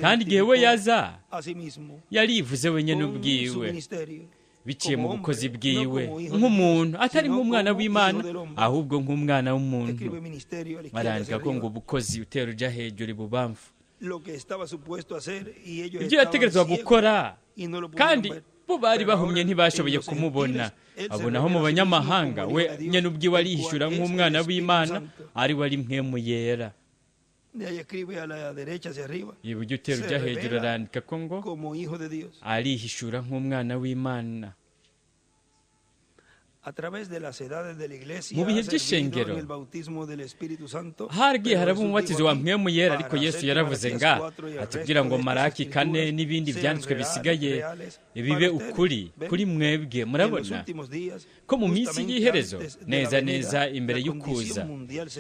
kandi igihe we yaza yarivuze wenyine ubwiwe biciye mu bukozi bwiwe nk'umuntu, atari nk'umwana w'Imana ahubwo nk'umwana w'umuntu. Arandika ko ngo ubukozi utera uja hejuru ibubamfu, ibyo yategerezwa gukora, kandi bo bari bahumye ntibashoboye kumubona. Abonaho mu banyamahanga we nyene ubwiwe arihishura nk'umwana w'Imana, ari we ari mpwemu yera. Iburyo utera uja hejuru arandika ko ngo arihishura nk'umwana w'Imana. Mu bihe by'ishengero haragiye haraba umubatizo wa mpwemu yera, ariko Yesu yaravuze nga atubwira ngo Malaki 4 n'ibindi byanditswe bisigaye bibe ukuri kuri mwebwe. Murabona ko mu minsi y'iherezo, neza neza imbere y'ukuza,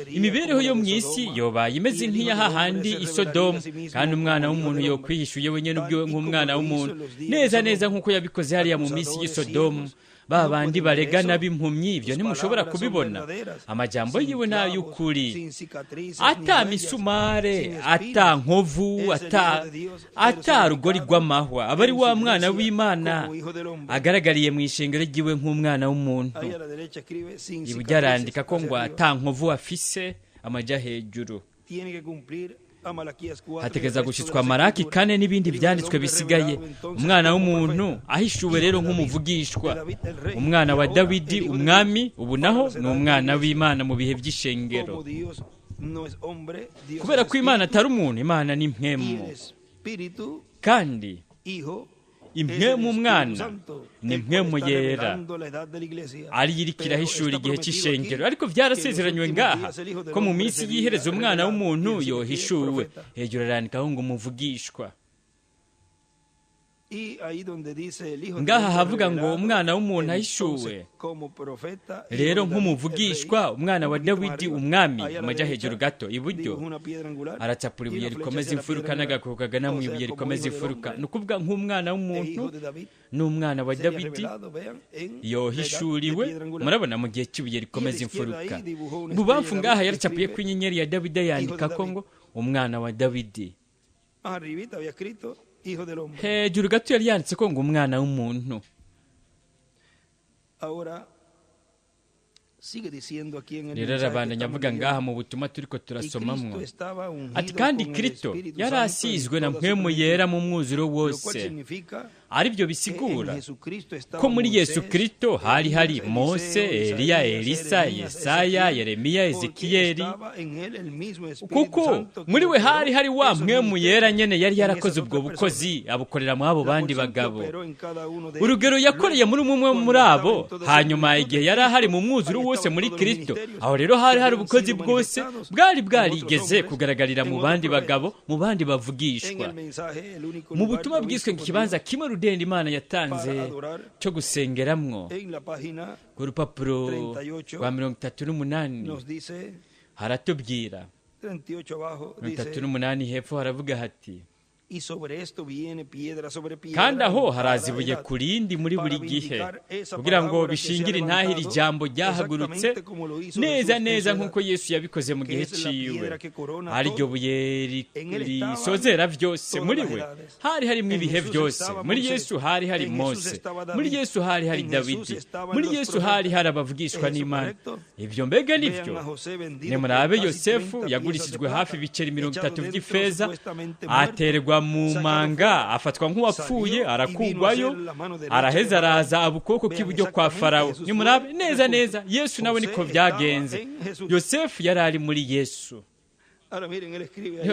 imibereho yo mu isi yobaye imeze nk'iya hahandi i Sodomu, kandi umwana w'umuntu yokwihishuye wenyine ubwiwe nk'umwana w'umuntu, neza neza nk'uko yabikoze hariya mu minsi y'i Sodomu. Ba bandi baregana b'impumyi, ibyo ntimushobora kubibona. Amajambo yiwe n'ay'ukuri, ata misumare, ata nkovu, ata rugori rw'amahwa, aba ari wa mwana w'Imana agaragariye mu ishengero ryiwe nk'umwana w'umuntu. Iburyo arandika ko ngo ata nkovu afise, amajya hejuru. Hategeza gushyitswa Malaki 4 n'ibindi byanditswe bisigaye. Umwana w'umuntu ahishuwe rero nk'umuvugishwa, umwana wa Dawidi umwami, ubu naho ni umwana w'Imana mu bihe by'ishengero. Kubera ko Imana atari umuntu, Imana ni impwemu, kandi impwemu umwana ni impwemu yera, ariyo iriko irahishura igihe cy'ishengero. Ariko byarasezeranywe ngaha ko mu minsi y'iherezo umwana w'umuntu yohishuwe. Hejuru arandikaho ngo umuvugishwa. Ngaha havuga ngo umwana w'umuntu ahishuwe rero nk'umuvugishwa, umwana wa Dawidi umwami. Amajya hejuru gato iburyo aracapura ibuye rikomeza imfuruka n'agakoko kagana mu ibuye rikomeza imfuruka. Ni ukuvuga nk'umwana w'umuntu n'umwana wa Dawidi yohishuriwe, murabona, mu gihe cy'ibuye rikomeza imfuruka. Bubamfu ngaha yaracapuye ko inyenyeri ya Dawidi, yandika ko ngo umwana wa Dawidi. Hejuru gato yari yanditse ko ngo umwana w'umuntu. Rero arabandanya avuga ngaha mu butumwa turiko turasomamwo ati kandi Kristo yari asizwe na mpwemu yera mu mwuzuro wose, aribyo bisigura ko muri Yesu Kristo hari hari Mose, Eliya, Elisa, Yesaya, Yeremiya, Ezekiyeli, kuko muri we hari hari wa mpwemu yera nyene yari yarakoze ubwo bukozi abukorera mu abo bandi bagabo. Urugero yakoreye muri umwe muri abo, hanyuma igihe yari ahari mu mwuzuro wose muri Kristo, aho rero hari hari ubukozi bwose bwari bwarigeze kugaragarira mu bandi bagabo, mu bandi bavugishwa. Mu butumwa bwiswe ikibanza kimwe rudende Imana yatanze cyo gusengeramwo, ku rupapuro rwa 38 haratubwira, 38 hepfo haravuga hati kandi aho haraza ibuye ku rindi muri buri gihe, kugira ngo bishingire intahiri ijambo ryahagurutse neza neza nk'uko Yesu yabikoze mu gihe ciwe, ariryo buye risozera byose. Muri we hari harimo ibihe byose. Muri Yesu hari hari Mose, muri Yesu hari hari Dawidi, muri Yesu hari hari abavugishwa n'Imana. Ibyo mbega nibyo? Nimurabe Yosefu yagurishijwe hafi ibiceri 30 by'ifeza, aterwa mu manga, afatwa nk'uwapfuye, arakugwayo, araheza araza abukoko k'iburyo kwa Farawo. Nimurabe neza neza Yesu nawe niko byagenze. Yosefu yari ari muri Yesu.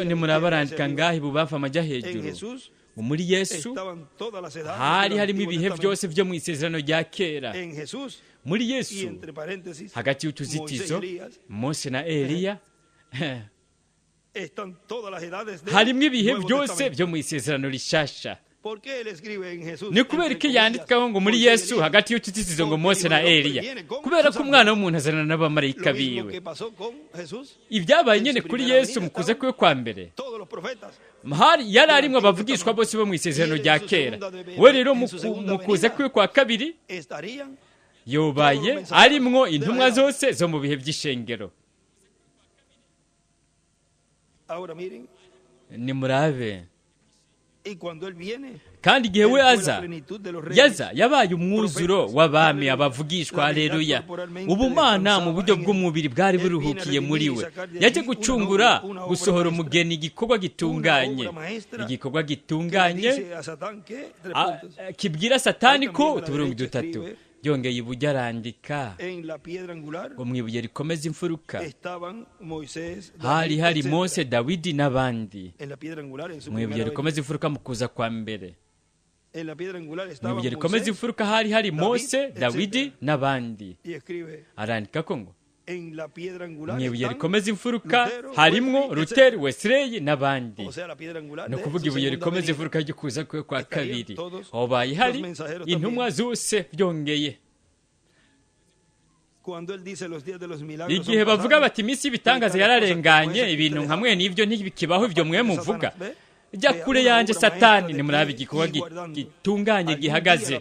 Nimurabe arandika ngaho ibubamfu amajya hejuru, muri Yesu hari harimo ibihe byose byo mu isezerano rya kera. Muri Yesu hagati y'utuzitizo Mose na Eliya harimo ibihe byose byo mu isezerano rishasha. Ni kubera ko yandikaho ngo muri Yesu hagati y'utuzitizo ngo Mose na Eliya, kubera ko umwana w'umuntu azana n'abamarayika biwe. Ibyabaye nyene kuri Yesu mu kuza kwe kwa mbere, hari yari arimwo abavugishwa bose bo mu isezerano rya kera. We rero mu kuza kwe kwa kabiri yobaye arimwo intumwa zose zo mu bihe by'ishengero. Nimurabe kandi igihe we aza yaza yabaye umwuzuro w'abami, abavugishwa, aleluya. Ubumana mu buryo bw'umubiri bwari buruhukiye muri we. Yaje gucungura, gusohora umugeni, igikorwa gitunganye, igikorwa gitunganye kibwira Satani ko utuburungu dutatu. Yongeye iburyo arandika ngo mu ibuye rikomeza imfuruka hari hari Mose, Dawidi n'abandi. Mu ibuye rikomeza imfuruka mu kuza kwa mbere, mu ibuye rikomeza imfuruka hari hari Mose, Dawidi n'abandi. Arandika ko ngo mu ibuye rikomeza imfuruka harimwo Luther, Wesley n'abandi. Ni ukuvuga ibuye rikomeza imfuruka ryo kuza kwe kwa kabiri, hobaye hari intumwa zose. Byongeye igihe bavuga bati iminsi y'ibitangaza yararenganye, ibintu nka mwe n'ibyo ntibikibaho, ibyo mwe muvuga, jya kure yanjye Satani. Nimurabe igikorwa gitunganye gihagaze.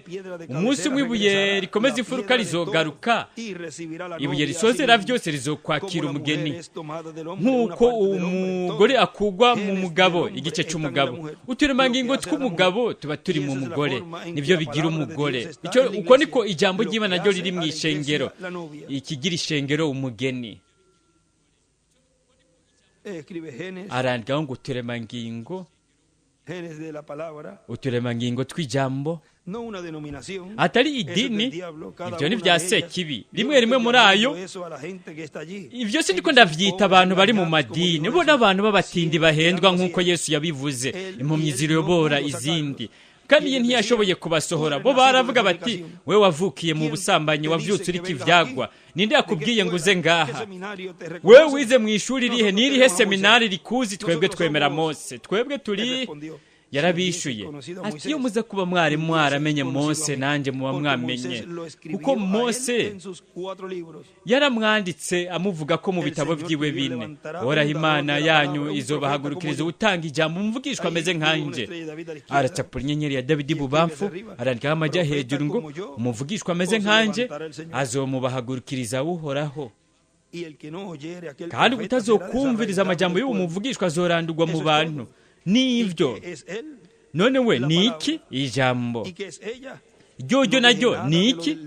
Umunsi umwe ibuye rikomeza imfuruka rizogaruka, ibuye risozera byose rizokwakira umugeni, nk'uko umugore akugwa mu mugabo, igice cy'umugabo. Uturemangingo tw'umugabo tuba turi mu mugore, nibyo bigira umugore. Uko niko ijambo ry'Imana naryo riri mu ishengero, ikigira ishengero umugeni. Arandikaho ngo uturemangingo, uturemangingo tw'ijambo, atari idini. Ibyo ni bya sekibi, rimwe rimwe muri ayo. Ibyo si ndiko ndavyita abantu bari mu madini, bo n'abantu b'abatindi bahendwa nk'uko Yesu yabivuze, impumyi ziriyobora izindi. Kandi ye ntiyashoboye kubasohora. Bo baravuga bati we wavukiye mu busambanyi, wavyutse uri kivyagwa, ninde yakubwiye ngo uze ngaha? We wize mu ishuri rihe? N'irihe seminari rikuzi? Twebwe twemera Mose, twebwe turi. Yarabishuye ati: iyo muza kuba mwari mwaramenye Mose, nanjye muba mwamenye, kuko Mose yaramwanditse amuvuga ko mu bitabo byiwe bine. Uhoraho Imana yanyu izobahagurukiriza utanga ijambo, umuvugishwa ameze nkanjye. Aracapura inyenyeri ya Dawidi bubamfu, arandikaho amajya hejuru ngo: umuvugishwa ameze nkanjye azomubahagurukiriza Uhoraho. Kandi utazokumviriza amajambo y'uwo muvugishwa azorandurwa mu bantu. Nivyo. None we ni iki? Ijambo ryoryo naryo ni iki?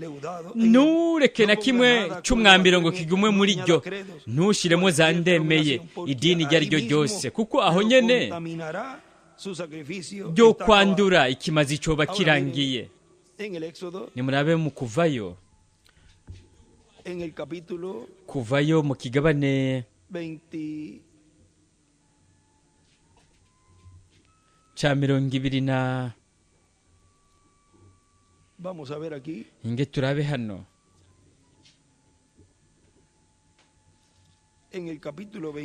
Ntureke na kimwe cy'umwambiro ngo kigumwe muri ryo, ntushiremo za ndemeye idini iryo ari ryo ryose, kuko aho nyene ryo kwandura ikimazi cyoba kirangiye. Nimurabe mu Kuvayo, Kuvayo mu kigabane ca 20 na inge turabe hano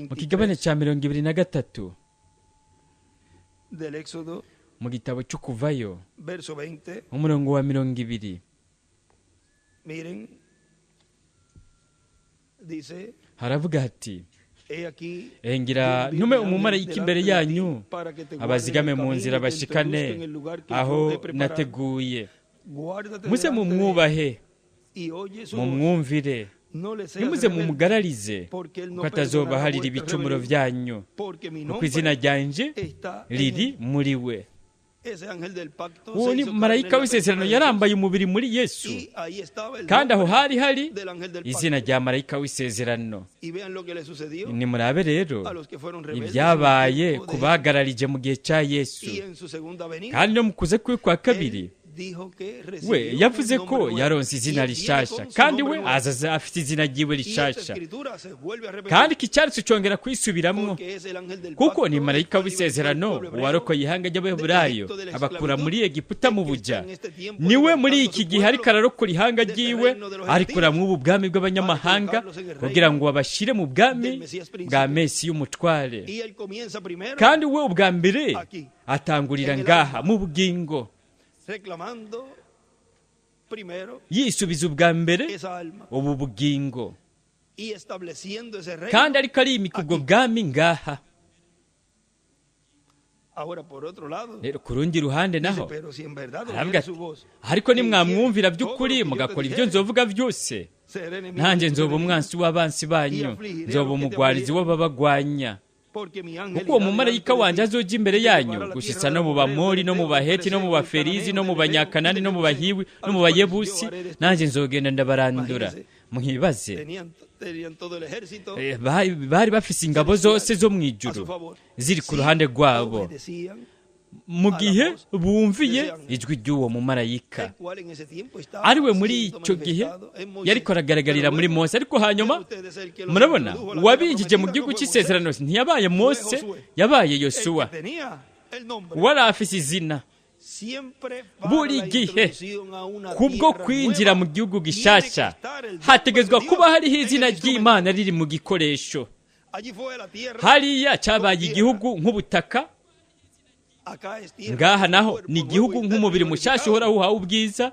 mu kigabane ca 23 mu gitabo cyo Kuvayo, umurongo wa 20. Haravuga hati: engira ntume umumarayika imbere yanyu, abazigame mu nzira bashikane aho nateguye. Muze mumwubahe, mumwumvire, ntimuze mumugararize, kuko atazobaharira ibicumuro byanyu, kuko izina ryanje riri muri we. Uwo ni marayika w'isezerano yarambaye umubiri muri Yesu, kandi aho hari hari izina rya marayika w'isezerano. Nimurabe rero ibyabaye kubagararije mu gihe cya Yesu, kandi no mu kuza kwe kwa kabiri we yavuze ko yaronse izina rishasha, kandi we azaza afite izina ryiwe rishasha. Kandi iki cyanditswe cyongera kwisubiramwo, kuko ni marayika w'isezerano warokoye ihanga ry'Abaheburayo abakura muri Egiputa mu buja. Niwe muri iki gihe ariko ararokora ihanga ryiwe, arikura mu bwami bw'abanyamahanga kugira ngo abashire mu bwami bwa Mesi y'umutware. Kandi we ubwa mbere atangurira ngaha mu bugingo, yisubiza ubwa mbere ubu bugingo, kandi ariko arimika ubwo bwami ngaha. Rero ku rundi ruhande naho aravuga ati: ariko nimwamwumvira by'ukuri mugakora ibyo nzovuga byose, nanjye nzoba umwansi w'abansi banyu, nzoba umugwarizi w'ababagwanya. Kuko uwo mumarayika wanjye azojya imbere yanyu gushitsa no mu Bamori no mu Baheti no mu Baferizi no mu Banyakanani no mu Bahiwi no mu Bayebusi, nanjye nzogenda ndabarandura. Mwibaze, bari bafise ingabo zose zo mu ijuru ziri ku ruhande rwabo mu gihe bumviye ijwi ry'uwo mumarayika, ariwe muri icyo gihe yariko aragaragarira muri Mose. Ariko hanyuma murabona uwabinjije mu gihugu cy'isezerano ntiyabaye Mose, yabaye Yosuwa wari afise izina. Buri gihe kubwo kwinjira mu gihugu gishasha hategezwa kuba hariho izina ry'Imana riri mu gikoresho. Hariya cyabaye igihugu nk'ubutaka, ngaha naho ni igihugu nk'umubiri mushasha uhoraho uhawe ubwiza.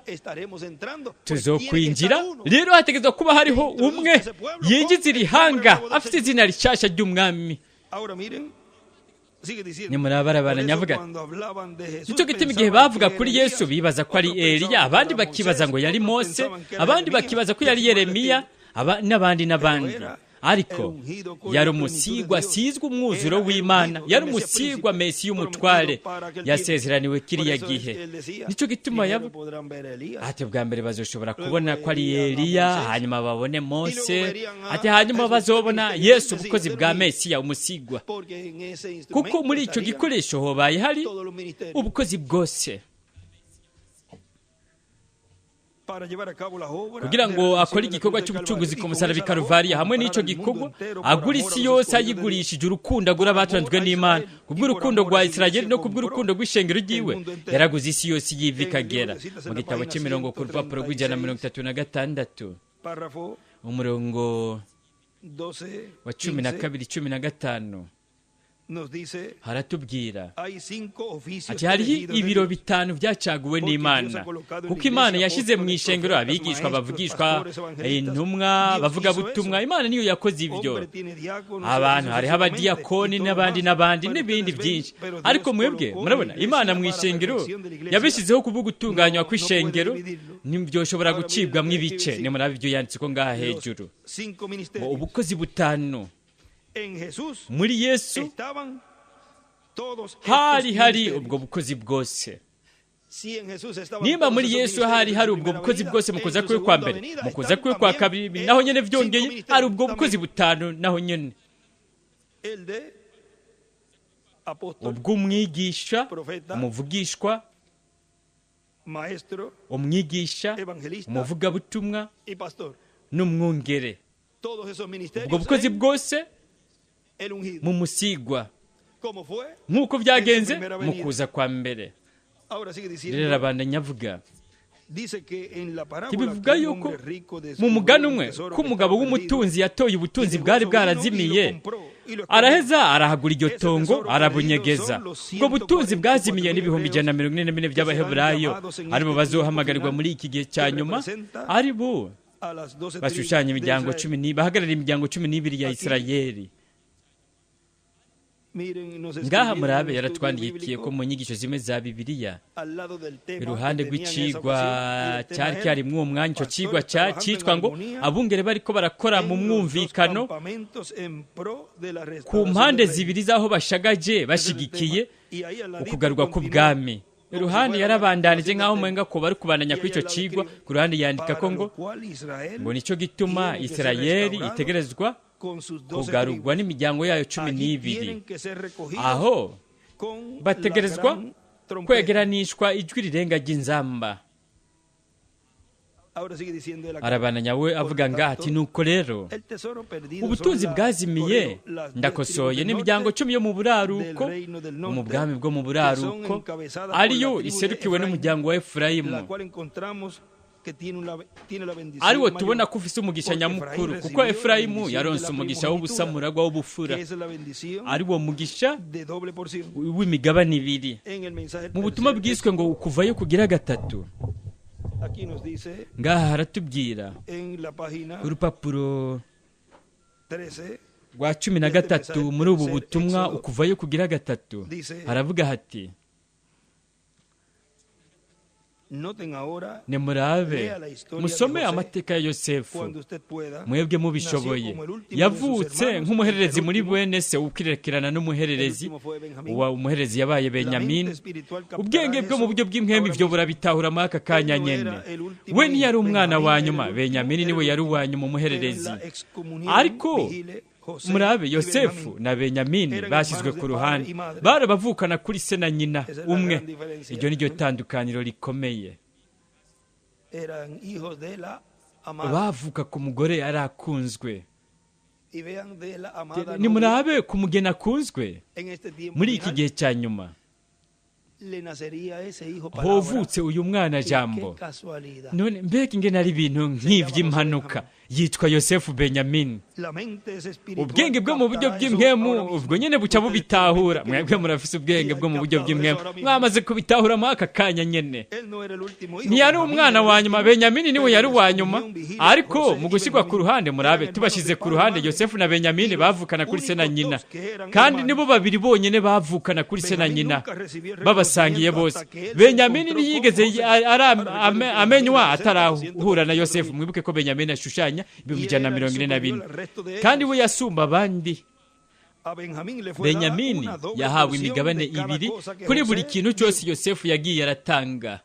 Tuzokwinjira rero hategezwa kuba hariho umwe yinjiza irihanga afite izina rishasha ry'umwami. Nimurabarabara nyavuga nicyo gituma igihe bavuga kuri Yesu bibaza ko ari Eliya, abandi bakibaza ngo yari Mose, abandi bakibaza ko yari Yeremiya, n'abandi n'abandi. Ariko yari umusigwa asizwe umwuzuro w'Imana, yari umusigwa Mesi y'umutware yasezeraniwe kiriya gihe. Nicyo gituma ati bwa mbere bazoshobora kubona ko ari Eliya, hanyuma babone Mose, ati hanyuma bazobona Yesu ubukozi bwa Mesiya umusigwa, kuko muri icyo gikoresho hobaye hari ubukozi bwose kugira ngo akore igikorwa cy'ubucunguzi ku musaraba i Karuvariya. Hamwe n'icyo gikorwa agura isi yose ayigurishije urukundo agura abatanzwe n'Imana, kubw'urukundo rwa Isirayeli no kubw'urukundo rw'ishengero ryiwe yaraguze isi yose yiva ikagera. Mu gitabo cy'imirongo ku rupapuro rw'136 umurongo wa 12 15 Haratubwira ati hariho ibiro bitanu byacaguwe n'Imana, kuko Imana yashyize mu ishengero abigishwa, bavugishwa, intumwa, bavugabutumwa. Imana niyo yakoze ibyo. Abantu hariho abadiyakoni n'abandi n'abandi n'ibindi byinshi, ariko mwebwe murabona Imana mu ishengero yabishyizeho kuvuga gutunganywa kw'ishengero, ntibyoshobora gucibwamo ibice. Nimuraba ibyo yanditse ko ngaha hejuru, ubukozi butanu muri Yesu hari ubwo bukozi bwose. Nimba muri Yesu hari ubwo bukozi bwose mu kuza kwe kwa mbere, mu kuza kwe kwa kabiri, naho nyene vyongeye hari ubwo bukozi butanu naho nyene: ubw'umwigisha, umuvugishwa, umwigisha, umuvugabutumwa n'umwungere. Ubwo bukozi bwose mu musigwa, nk'uko byagenze mu kuza kwa mbere. Rero arabandanya avuga, ntibivuga yuko mu mugani umwe ko umugabo w'umutunzi yatoye ubutunzi bwari bwarazimiye, araheza arahagura iryo tongo arabunyegeza. Ubwo butunzi bwazimiye n'144,000 by'Abaheburayo, aribo bazohamagarirwa muri iki gihe cya nyuma, aribo bashushanya imiryango 10, bahagarara imiryango 12 ya Isirayeli. Ngaha murabe yaratwandikiye ko mu nyigisho zimwe za Bibiliya, iruhande rw'icigwa cyari cyarimwo uwo mwanya, icyo cigwa cyitwa ngo abungere bariko barakora mu mwumvikano ku mpande zibiri z'aho bashagaje bashigikiye ukugarurwa k'ubwami. Iruhande yarabandanije nk'aho umenga ko bari kubandanya kuri icyo cigwa, ku ruhande yandika ko ngo nicyo gituma Isirayeli itegerezwa kugarurwa n'imiryango yayo 12, aho bategerezwa kwegeranishwa ijwi rirenga ry'inzamba. Arabandanya we avuga ngaha ati nuko rero ubutunzi bwazimiye, ndakosoye, n'imiryango 10 yo mu buraruko, mu bwami bwo mu buraruko, ariyo iserukiwe n'umuryango wa Efurayimu, ariwo tubona ko ufise umugisha nyamukuru, kuko Efurayimu yaronse umugisha w'ubusamuragwa w'ubufura, ariwo mugisha w'imigabane ibiri. Mu butumwa bwiswe ngo ukuvayo kugira gatatu, ngaha haratubwira urupapuro rwa 13 muri ubu butumwa ukuvayo kugira gatatu, haravuga hati nimurabe musome amateka ya Yosefu mwebwe mubishoboye. Yavutse nk'umuhererezi muri bene se, ukirekerana n'umuhererezi. Uwa umuhererezi yabaye Benyamini. Ubwenge bwo mu buryo bw'impwemu ivyo burabitahura muri aka kanya nyene. We ntiyari umwana wa nyuma, Benyamini niwe yari uwa nyuma umuhererezi. Ariko murabe Yosefu na Benyamini bashyizwe ku ruhande, barabavukana kuri se na nyina umwe. Iryo niryo tandukaniro rikomeye. Bavuka ku mugore yari akunzwe. Nimurabe ku mugeni akunzwe muri iki gihe cya nyuma hovutse uyu mwana Jambo. None mbega ingene ari ibintu nk'ivy'impanuka, yitwa Yosefu Benyamini. Ubwenge bwo mu buryo bw'impwemu ubwo nyene buca bubitahura. Mwebwe murafise ubwenge bwo mu buryo bw'impwemu, mwamaze kubitahura muri aka kanya nyene. Ntiyari umwana wa nyuma, Benyamini niwe yari uwa nyuma, ariko mu gushyirwa ku ruhande, murabe tubashize ku ruhande, Yosefu na Benyamini bavukana kuri se na nyina, kandi nibo babiri bonyene bavukana kuri se na nyina, babasangiye bose. Benyamini ntiyigeze amenywa atarahura na Yosefu. Mwibuke ko Benyamini ashushanya 144,000, kandi we yasumba abandi. Benyamini yahawe imigabane ibiri kuri buri kintu cyose Yosefu yagiye aratanga.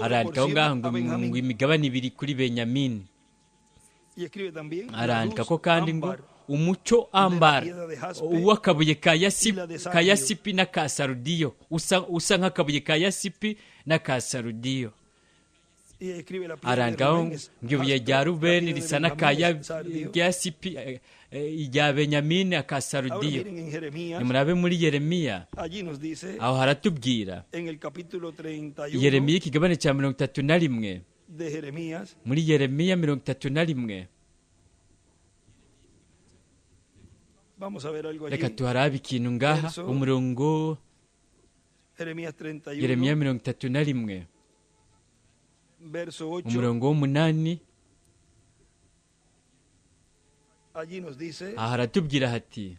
Arandika aho ngaho ngo imigabane ibiri kuri Benyamini. Arandika ko kandi ngo umucyo ambara uw'akabuye ka yasipi n'aka sarudiyo, usa nk'akabuye ka yasipi n'aka sarudiyo. Arandikaho ngo ibuye rya Rubeni risa n'aka yasipi, irya Benyamini aka sarudiyo. Nimurabe muri Yeremiya, aho haratubwira Yeremiya ikigabane cya 31. Muri Yeremiya 31 Reka tuharabe ikintu ngaha, umurongo Yeremiya 31, umurongo w'8. Aha haratubwira hati: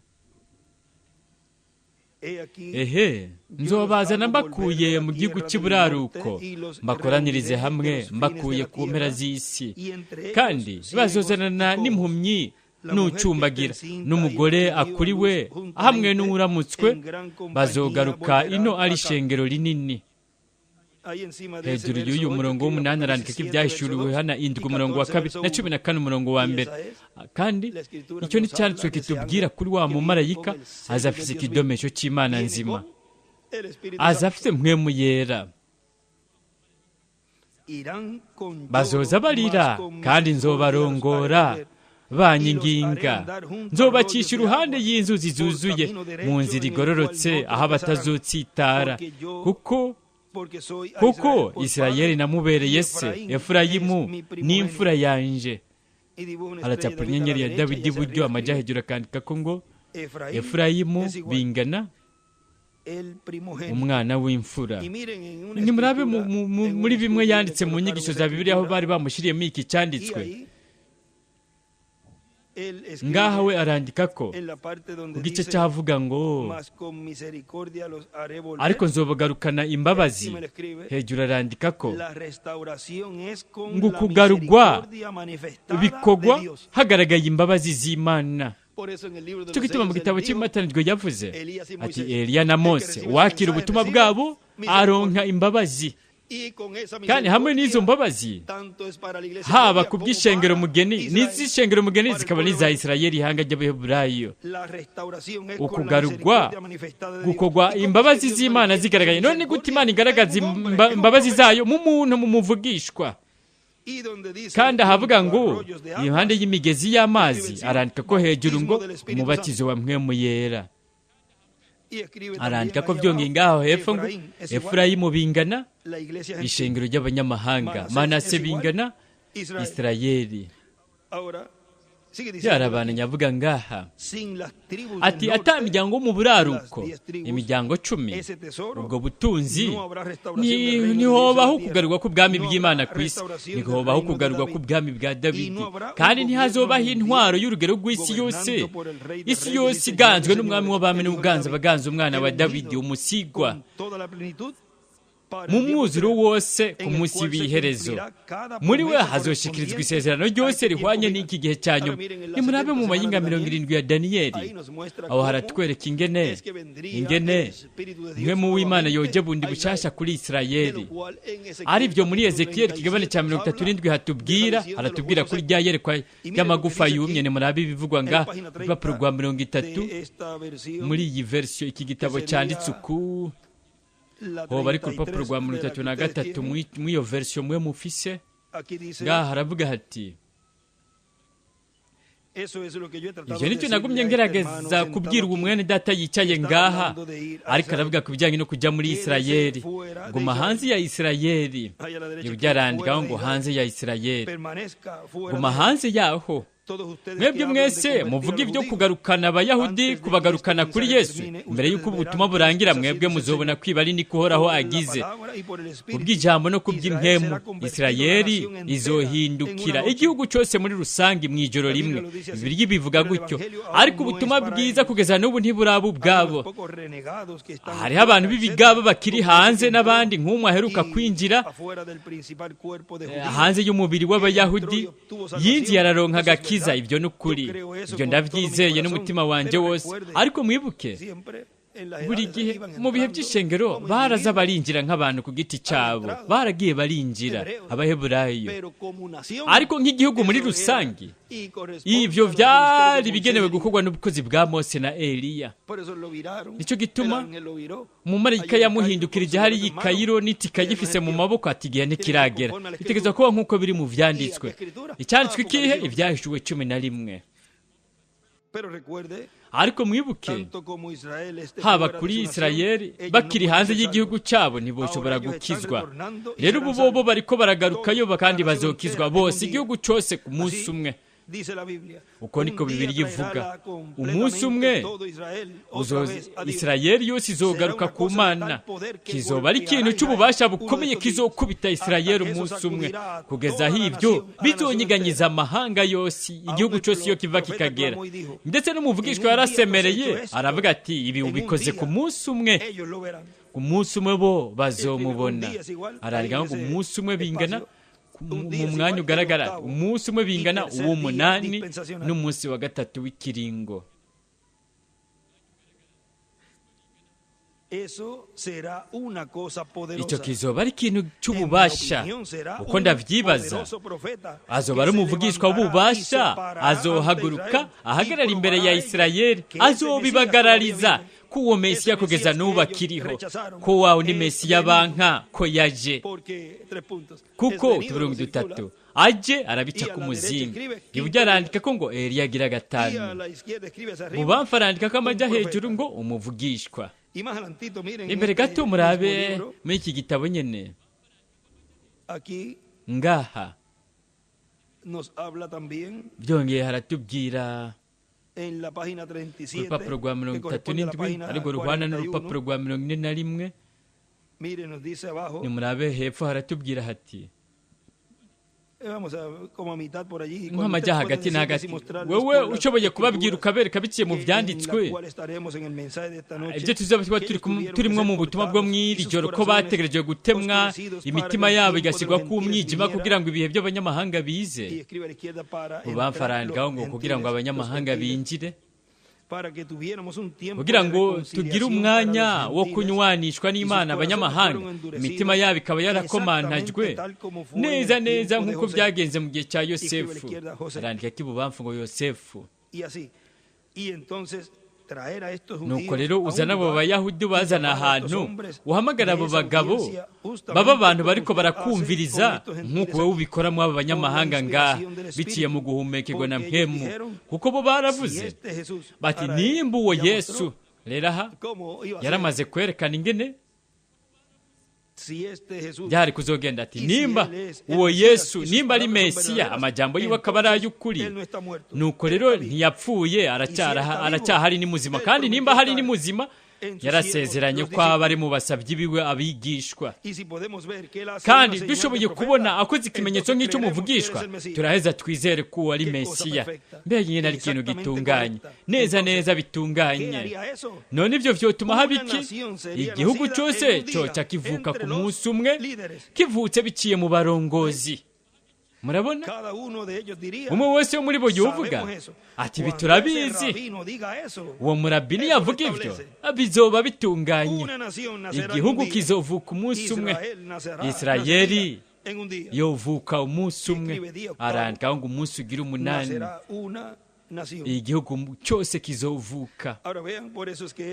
ehe, nzobazana mbakuye mu gihugu cy'iburaruko, mbakoranirize hamwe mbakuye ku mpera z'isi, kandi bazozanana n'impumyi n'ucumbagira n'umugore akuriwe hamwe n'uramutswe, bazogaruka ino ari ishengero rinini. Hejuru y'uyu murongo w'8 arandika ko ibyahishuriwe hana 7 umurongo wa 2 na 14 umurongo wa 1. Kandi icyo ni cyanditswe kitubwira kuri wa mumarayika azafise ikidomesho cy'Imana nzima, azafite mpwemu yera. Bazoza barira kandi nzobarongora banyinginga, nzobacisha iruhande y'inzuzi zuzuye mu nzira igororotse aho batazotsitara, kuko Isirayeli namubereye se, Efurayimu n'imfura yanje. Aracapa inyenyeri ya Dawidi iburyo, amajya hejuru akandika ko ngo Efurayimu bingana umwana w'imfura. Nimurabe muri bimwe yanditse mu nyigisho za Bibiliya aho bari bamushyiriyemo iki cyanditswe. Ngaha we arandika ko ku gice cyavuga ngo ariko nzobagarukana imbabazi, hejuru arandika ko ngo kugarugwa bikogwa hagaragaye imbabazi z'Imana. Cyo gituma mu gitabo cy'imatanijwe yavuze ati Eliya na Mose wakira ubutumwa bwabo aronka imbabazi, kandi hamwe n'izo mbabazi haba ku bw'ishengero mugeni n'iz'ishengero mugeni zikaba n'iza Isirayeli ihanga ry'Abaheburayo. Ukugarugwa gukogwa imbabazi z'Imana zigaragaye. None gute Imana igaragaza imbabazi zayo mu muntu, mu muvugishwa? Kandi ahavuga ngo iruhande y'imigezi y'amazi arandika ko hejuru ngo umubatizo wa mpwemu yera. Arandika ko byongeye ngaho hepfo ngo Efurayimu bingana ishengero ry'abanyamahanga, Manase bingana Isirayeli. Yarabana nyavuga ngaha ati ata imiryango mu buraruko, imiryango 10, ubwo butunzi ntihobaho kugarurwa k'ubwami bw'Imana ku isi, ntihobaho kugarurwa k'ubwami bwa Dawidi, kandi ntihazobaho intwaro y'urugero rw'isi yose, isi yose iganzwe n'umwami w'abami n'ubuganza baganza umwana wa Dawidi umusigwa mu mwuzuro wose ku munsi w'iherezo. Muri we hazoshikirizwa isezerano ryose rihwanye n'iki gihe cya nyuma. Nimurabe mu mayinga 70 ya Daniyeli, aho haratwereka ingene mwe mu w'Imana yoje bundi bushasha kuri Isirayeli. Ari byo muri Ezekiel kigabane cya 37 hatubwira, haratubwira kuri rya yerekwa ry'amagufa yumye. Nimurabe ibivugwa nga rupapuro rwa 30 muri iyi version, iki gitabo cyanditse uku ho bari ku rupapuro rwa 33 mw'iyo version mwe mufise. Ngaha haravuga hati ibyo nicyo nagumye ngerageza kubwira umwene data yicaye ngaha, ariko aravuga ku bijyanye no kujya muri Isirayeli, guma hanze ya Isirayeli. Ibyo arandikaho ngo hanze ya Isirayeli, guma hanze yaho. Mwebwe mwese muvuga ibyo kugarukana Abayahudi, kubagarukana kuri Yesu mbere y'uko ubutumwa burangira, mwebwe muzobona kwiba ari niko Uhoraho agize. Kubw'ijambo no kubw'impemu, Isirayeli izohindukira igihugu cyose muri rusange mu ijoro rimwe. Bibiliya bivuga gutyo, ariko ubutumwa bwiza kugeza n'ubu ntiburaba ubwabo. Hariho abantu b'ibigabo bakiri hanze n'abandi nk'umwe aheruka kwinjira hanze y'umubiri w'Abayahudi, yinjiye araronka agakiza. Ibyo ni ukuri, ibyo ndabyizeye n'umutima wanjye wose. Ariko mwibuke buri gihe mu bihe by'ishengero baraza barinjira nk'abantu ku giti cyabo, baragiye barinjira Abaheburayo, ariko nk'igihugu muri rusange ibyo byari bigenewe gukorwa n'ubukozi bwa Mose na Eliya. Nicyo gituma umumarayika yamuhindukirije hari i Kayiro n'itika gifise mu maboko ati igihe ntikiragera, bitegerezwa kuba nk'uko biri mu vyanditswe. Icyanditswe ikihe? Ibyahishuwe 11. Ariko mwibuke haba kuri Isirayeli bakiri hanze y'igihugu cyabo ntiboshobora gukizwa. Rero ubu bobo bariko baragarukayo kandi bazokizwa bose, igihugu cyose ku munsi umwe. Uko niko Bibiliya ivuga. Umunsi umwe Isirayeli yose izogaruka ku Mana. Kizoba ari ikintu cy'ububasha bukomeye kizokubita Isirayeli umunsi umwe, kugeza aho ibyo bizonyiganyiza amahanga yose, igihugu cyose iyo kiva kikagera. Ndetse n'umuvugishwa yarasemereye aravuga ati ibi ubikoze ku munsi umwe, ku munsi umwe bo bazomubona. Arandika ngo umunsi umwe bingana mu mwanya ugaragara, umunsi umwe bingana uw'umunani n'umunsi wa gatatu w'ikiringo. Icyo kizoba ari ikintu cy'ububasha. Uko ndabyibaza, azoba ari umuvugishwa w'ububasha, azohaguruka ahagarara imbere ya Isirayeli, azobibagarariza ko uwo Mesiya kugeza n'ubu akiriho, ko wawe ni Mesiya banka ko yaje. Kuko utuburungu dutatu aje arabica ku muzinga. Iburyo arandika ko ngo Eliya agira gatanu, bubamfu arandika ko amajya hejuru ngo umuvugishwa. Imbere gato murabe muri iki gitabo nyene ngaha byongeye haratubwira ku rupapuro rwa 37, ariko ruhwana n'urupapuro rwa 41. Nimurabe hepfo haratubwira hati nk'amajya hagati na hagati. Wewe ushoboye kubabwira ukabereka biciye mu byanditswe ibyo tuzaba turimo mu butumwa bwo mw'iri joro, ko bategereje gutemwa imitima yabo igasigwa ku mwijima kugira ngo ibihe by'abanyamahanga bize. Ubamfarandikaho ngo kugira ngo abanyamahanga binjire, kugira ngo tugire umwanya wo kunywanishwa n'Imana abanyamahanga, imitima yabo ikaba yarakomantajwe neza neza nk'uko byagenze mu gihe cya Yosefu. Arandika ko ibubamfu ngo Yosefu. Nuko rero uzana abo Bayahudi ubazana ahantu, uhamagara abo bagabo baba abantu bariko barakumviriza nk'uko wowe ubikora mu abo banyamahanga ngaha, biciye mu guhumekerwa na mpemu, kuko bo baravuze bati nimba uwo Yesu. Rero aha yaramaze kwerekana ingene byari kuzogenda, ati nimba uwo Yesu, nimba ari Mesiya, amajambo yiwe akaba ari ay'ukuri, nuko rero ntiyapfuye, aracyahari ni muzima. Kandi nimba hari ni muzima, yarasezeranye ko aba ari mu basabyi biwe abigishwa. Kandi dushoboye kubona akoze ikimenyetso nk'icy'umuvugishwa, turaheza twizere ko uwo ari Mesiya. Mbega nyine ari ikintu gitunganye neza neza bitunganye. None ibyo vyotuma haba iki? Igihugu cyose cyoca kivuka ku munsi umwe, kivutse biciye mu barongozi. Murabona umwe wese wo muri bo yovuga ati ibi turabizi. Uwo murabini yavuga ibyo, bizoba bitunganye. Igihugu kizovuka umunsi umwe, Isirayeli yovuka umunsi umwe. Arandikaho ngo umunsi ugira umunani, igihugu cyose kizovuka.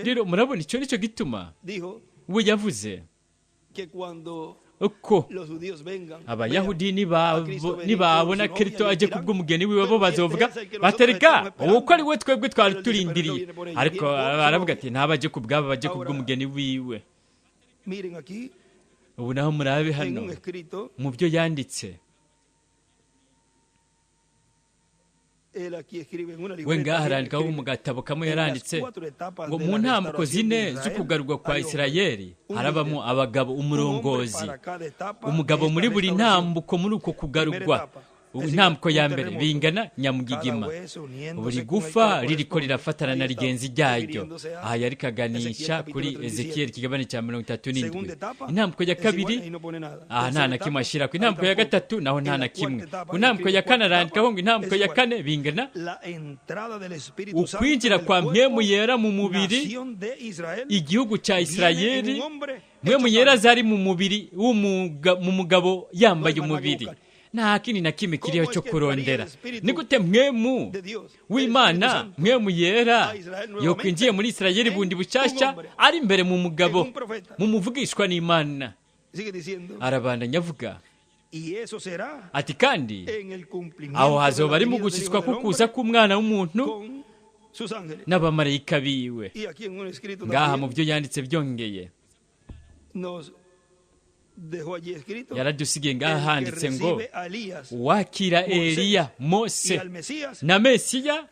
Rero murabona icyo nicyo gituma we yavuze uko Abayahudi nibabona Kristo aje kubw'umugeni wiwe, bo bazovuga batereka uko ari we twebwe twari turindiriye. Ariko aravuga ati ntabaje kubwabo, baje kubw'umugeni wiwe. Ubu naho murabe hano mu byo yanditse, we ngaha arandikaho mu gatabo kamwe yaranditse ngo mu ntambuko zine zo kugarurwa kwa Isirayeli harabamo abagabo, umurongozi, umugabo muri buri ntambuko. Muri uko kugarurwa, intambuko ya mbere bingana nyamugigima, buri gufa ririko rirafatana na rigenzi ryaryo. Aha yari kaganisha kuri Ezekiel kigabane cya 37. Intambuko ya kabiri aha nta na kimwe ashira. Ku intambuko ya gatatu naho nta na kimwe. Ku intambuko ya kane arandikaho ngo intambuko ya kane bingana ukwinjira kwa mpemu yera mu mubiri, igihugu cya Isirayeli. Mpemu yera zari mu mubiri mu mugabo yambaye umubiri. Nta kindi na kimwe kiriho cyo kurondera. Ni gute mwemu w'Imana, mwemu yera yokwinjiye muri Isirayeli bundi bushasha ari imbere mu mugabo, mu muvugishwa n'Imana? Arabandanya avuga ati kandi aho hazoba ari mu gushyitswa kukuza k'umwana w'umuntu n'abamarayika biwe. Ngaha mu byo yanditse byongeye Yaradusigiye ngaha handitse ngo uwakira Eliya, Mose na Mesiya,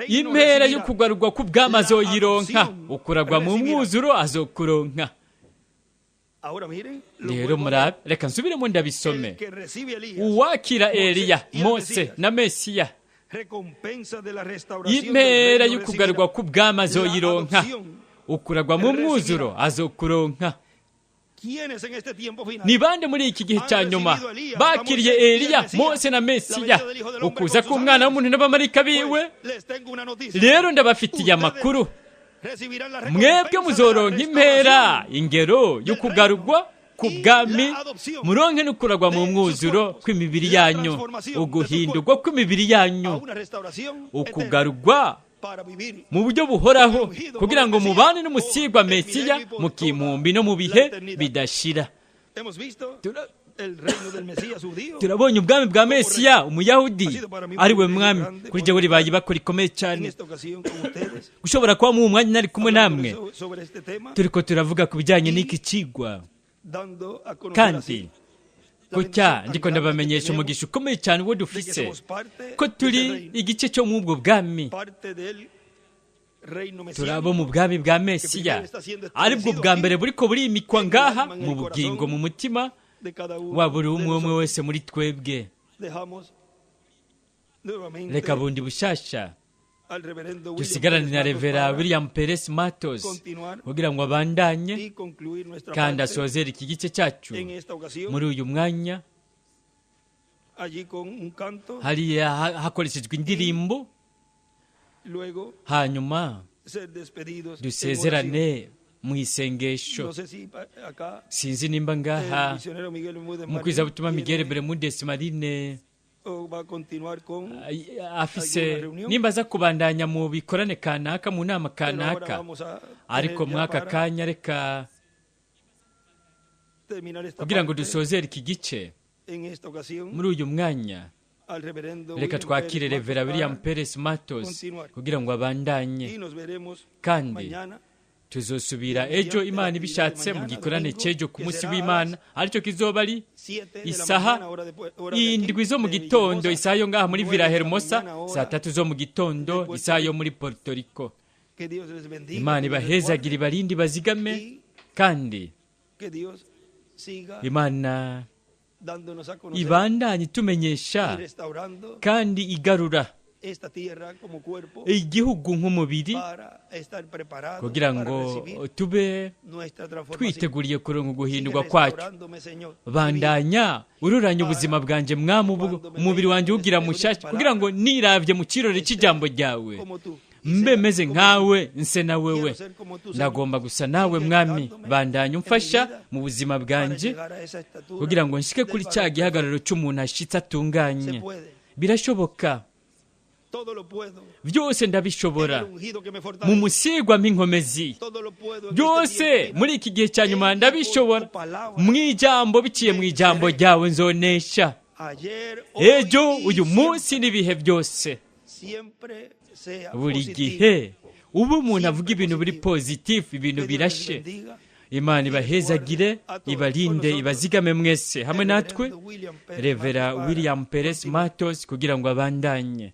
impera yo kugarurwa k'ubwami azoyironka, ukuragwa mu mwuzuro azokuronka. Rero murabe, reka nsubiremo ndabisome. Uwakira Eliya, Mose na Mesiya, impera yo kugarurwa k'ubwami azoyironka, ukuragwa mu mwuzuro azokuronka. Ni bande muri iki gihe cya nyuma bakiriye Eliya, Mose na Mesiya, ukuza k'umwana w'umuntu n'abamarayika biwe? Rero ndabafitiye amakuru, mwebwe muzoronka impera, ingero yo kugarurwa ku bwami, muronke no kuragwa mu mwuzuro kw'imibiri yanyu, uguhindurwa kw'imibiri yanyu, ukugarurwa mu buryo buhoraho, kugira ngo mubane n'umusigwa Mesiya mu kimpumbi no mu bihe bidashira. Turabonye ubwami bwa Mesiya umuyahudi ari we mwami. Kuri jewe ribaye ibako rikomeye cyane gushobora kuba mu mwanya nari kumwe namwe turiko turavuga ku bijyanye n'iki kigwa, kandi gutya ndiko ndabamenyesha umugisha ukomeye cyane uwo dufise, ko turi igice cyo mu ubwo bwami. Turabo mu bwami bwa Mesiya, aribwo bwa mbere buriko burimikwa ngaha mu bugingo, mu mutima wa buri umwe umwe wese muri twebwe. Reka bundi bushasha dusigarane na Revera William Perez Matos kugira ngo abandanye kandi asozere iki gice cyacu muri uyu mwanya. Hariya hakoreshejwe indirimbo, hanyuma dusezerane mu isengesho. Sinzi nimba ngaha mukwizabutumwa Miguel Bermudez Marine afise nimba aza kubandanya mu bikorane kanaka, mu nama kanaka, ariko mwaka kanya reka kugira ngo dusozere iki gice muri uyu mwanya, reka twakire Revera William Perez Matos kugira ngo abandanye, kandi tuzosubira ejo Imana ibishatse mu gikorane cy'ejo ku munsi w'Imana, aricyo kizoba ari isaha 7 zo mu gitondo, isaha yo ngaha muri Villa Hermosa, saa 3 zo mu gitondo, isaha yo muri Puerto Rico. Imana ibahezagire, ibarinde, bazigame, kandi Imana ibandanye itumenyesha kandi igarura igihugu nk'umubiri, kugira ngo tube twiteguriye kuronka guhindurwa kwacu. Bandanya ururanya ubuzima bwanjye mwami, umubiri wanjye ugira mushasha, kugira ngo niravye mu kirori cy'ijambo ryawe mbe meze nkawe, nse na wewe. Ndagomba gusa nawe mwami, bandanya umfasha mu buzima bwanjye kugira ngo nshike kuri cya gihagararo cy'umuntu ashitse atunganye. Birashoboka, byose ndabishobora mu musigwa mp'inkomezi, byose muri iki gihe cya nyuma ndabishobora mu ijambo, biciye mu ijambo ryawe nzonesha ejo, uyu munsi n'ibihe byose. Buri gihe ubu umuntu avuga ibintu biri positif, ibintu birashe. Imana ibahezagire, ibarinde, ibazigame mwese hamwe natwe. Revera William Perez Matos kugira ngo abandanye.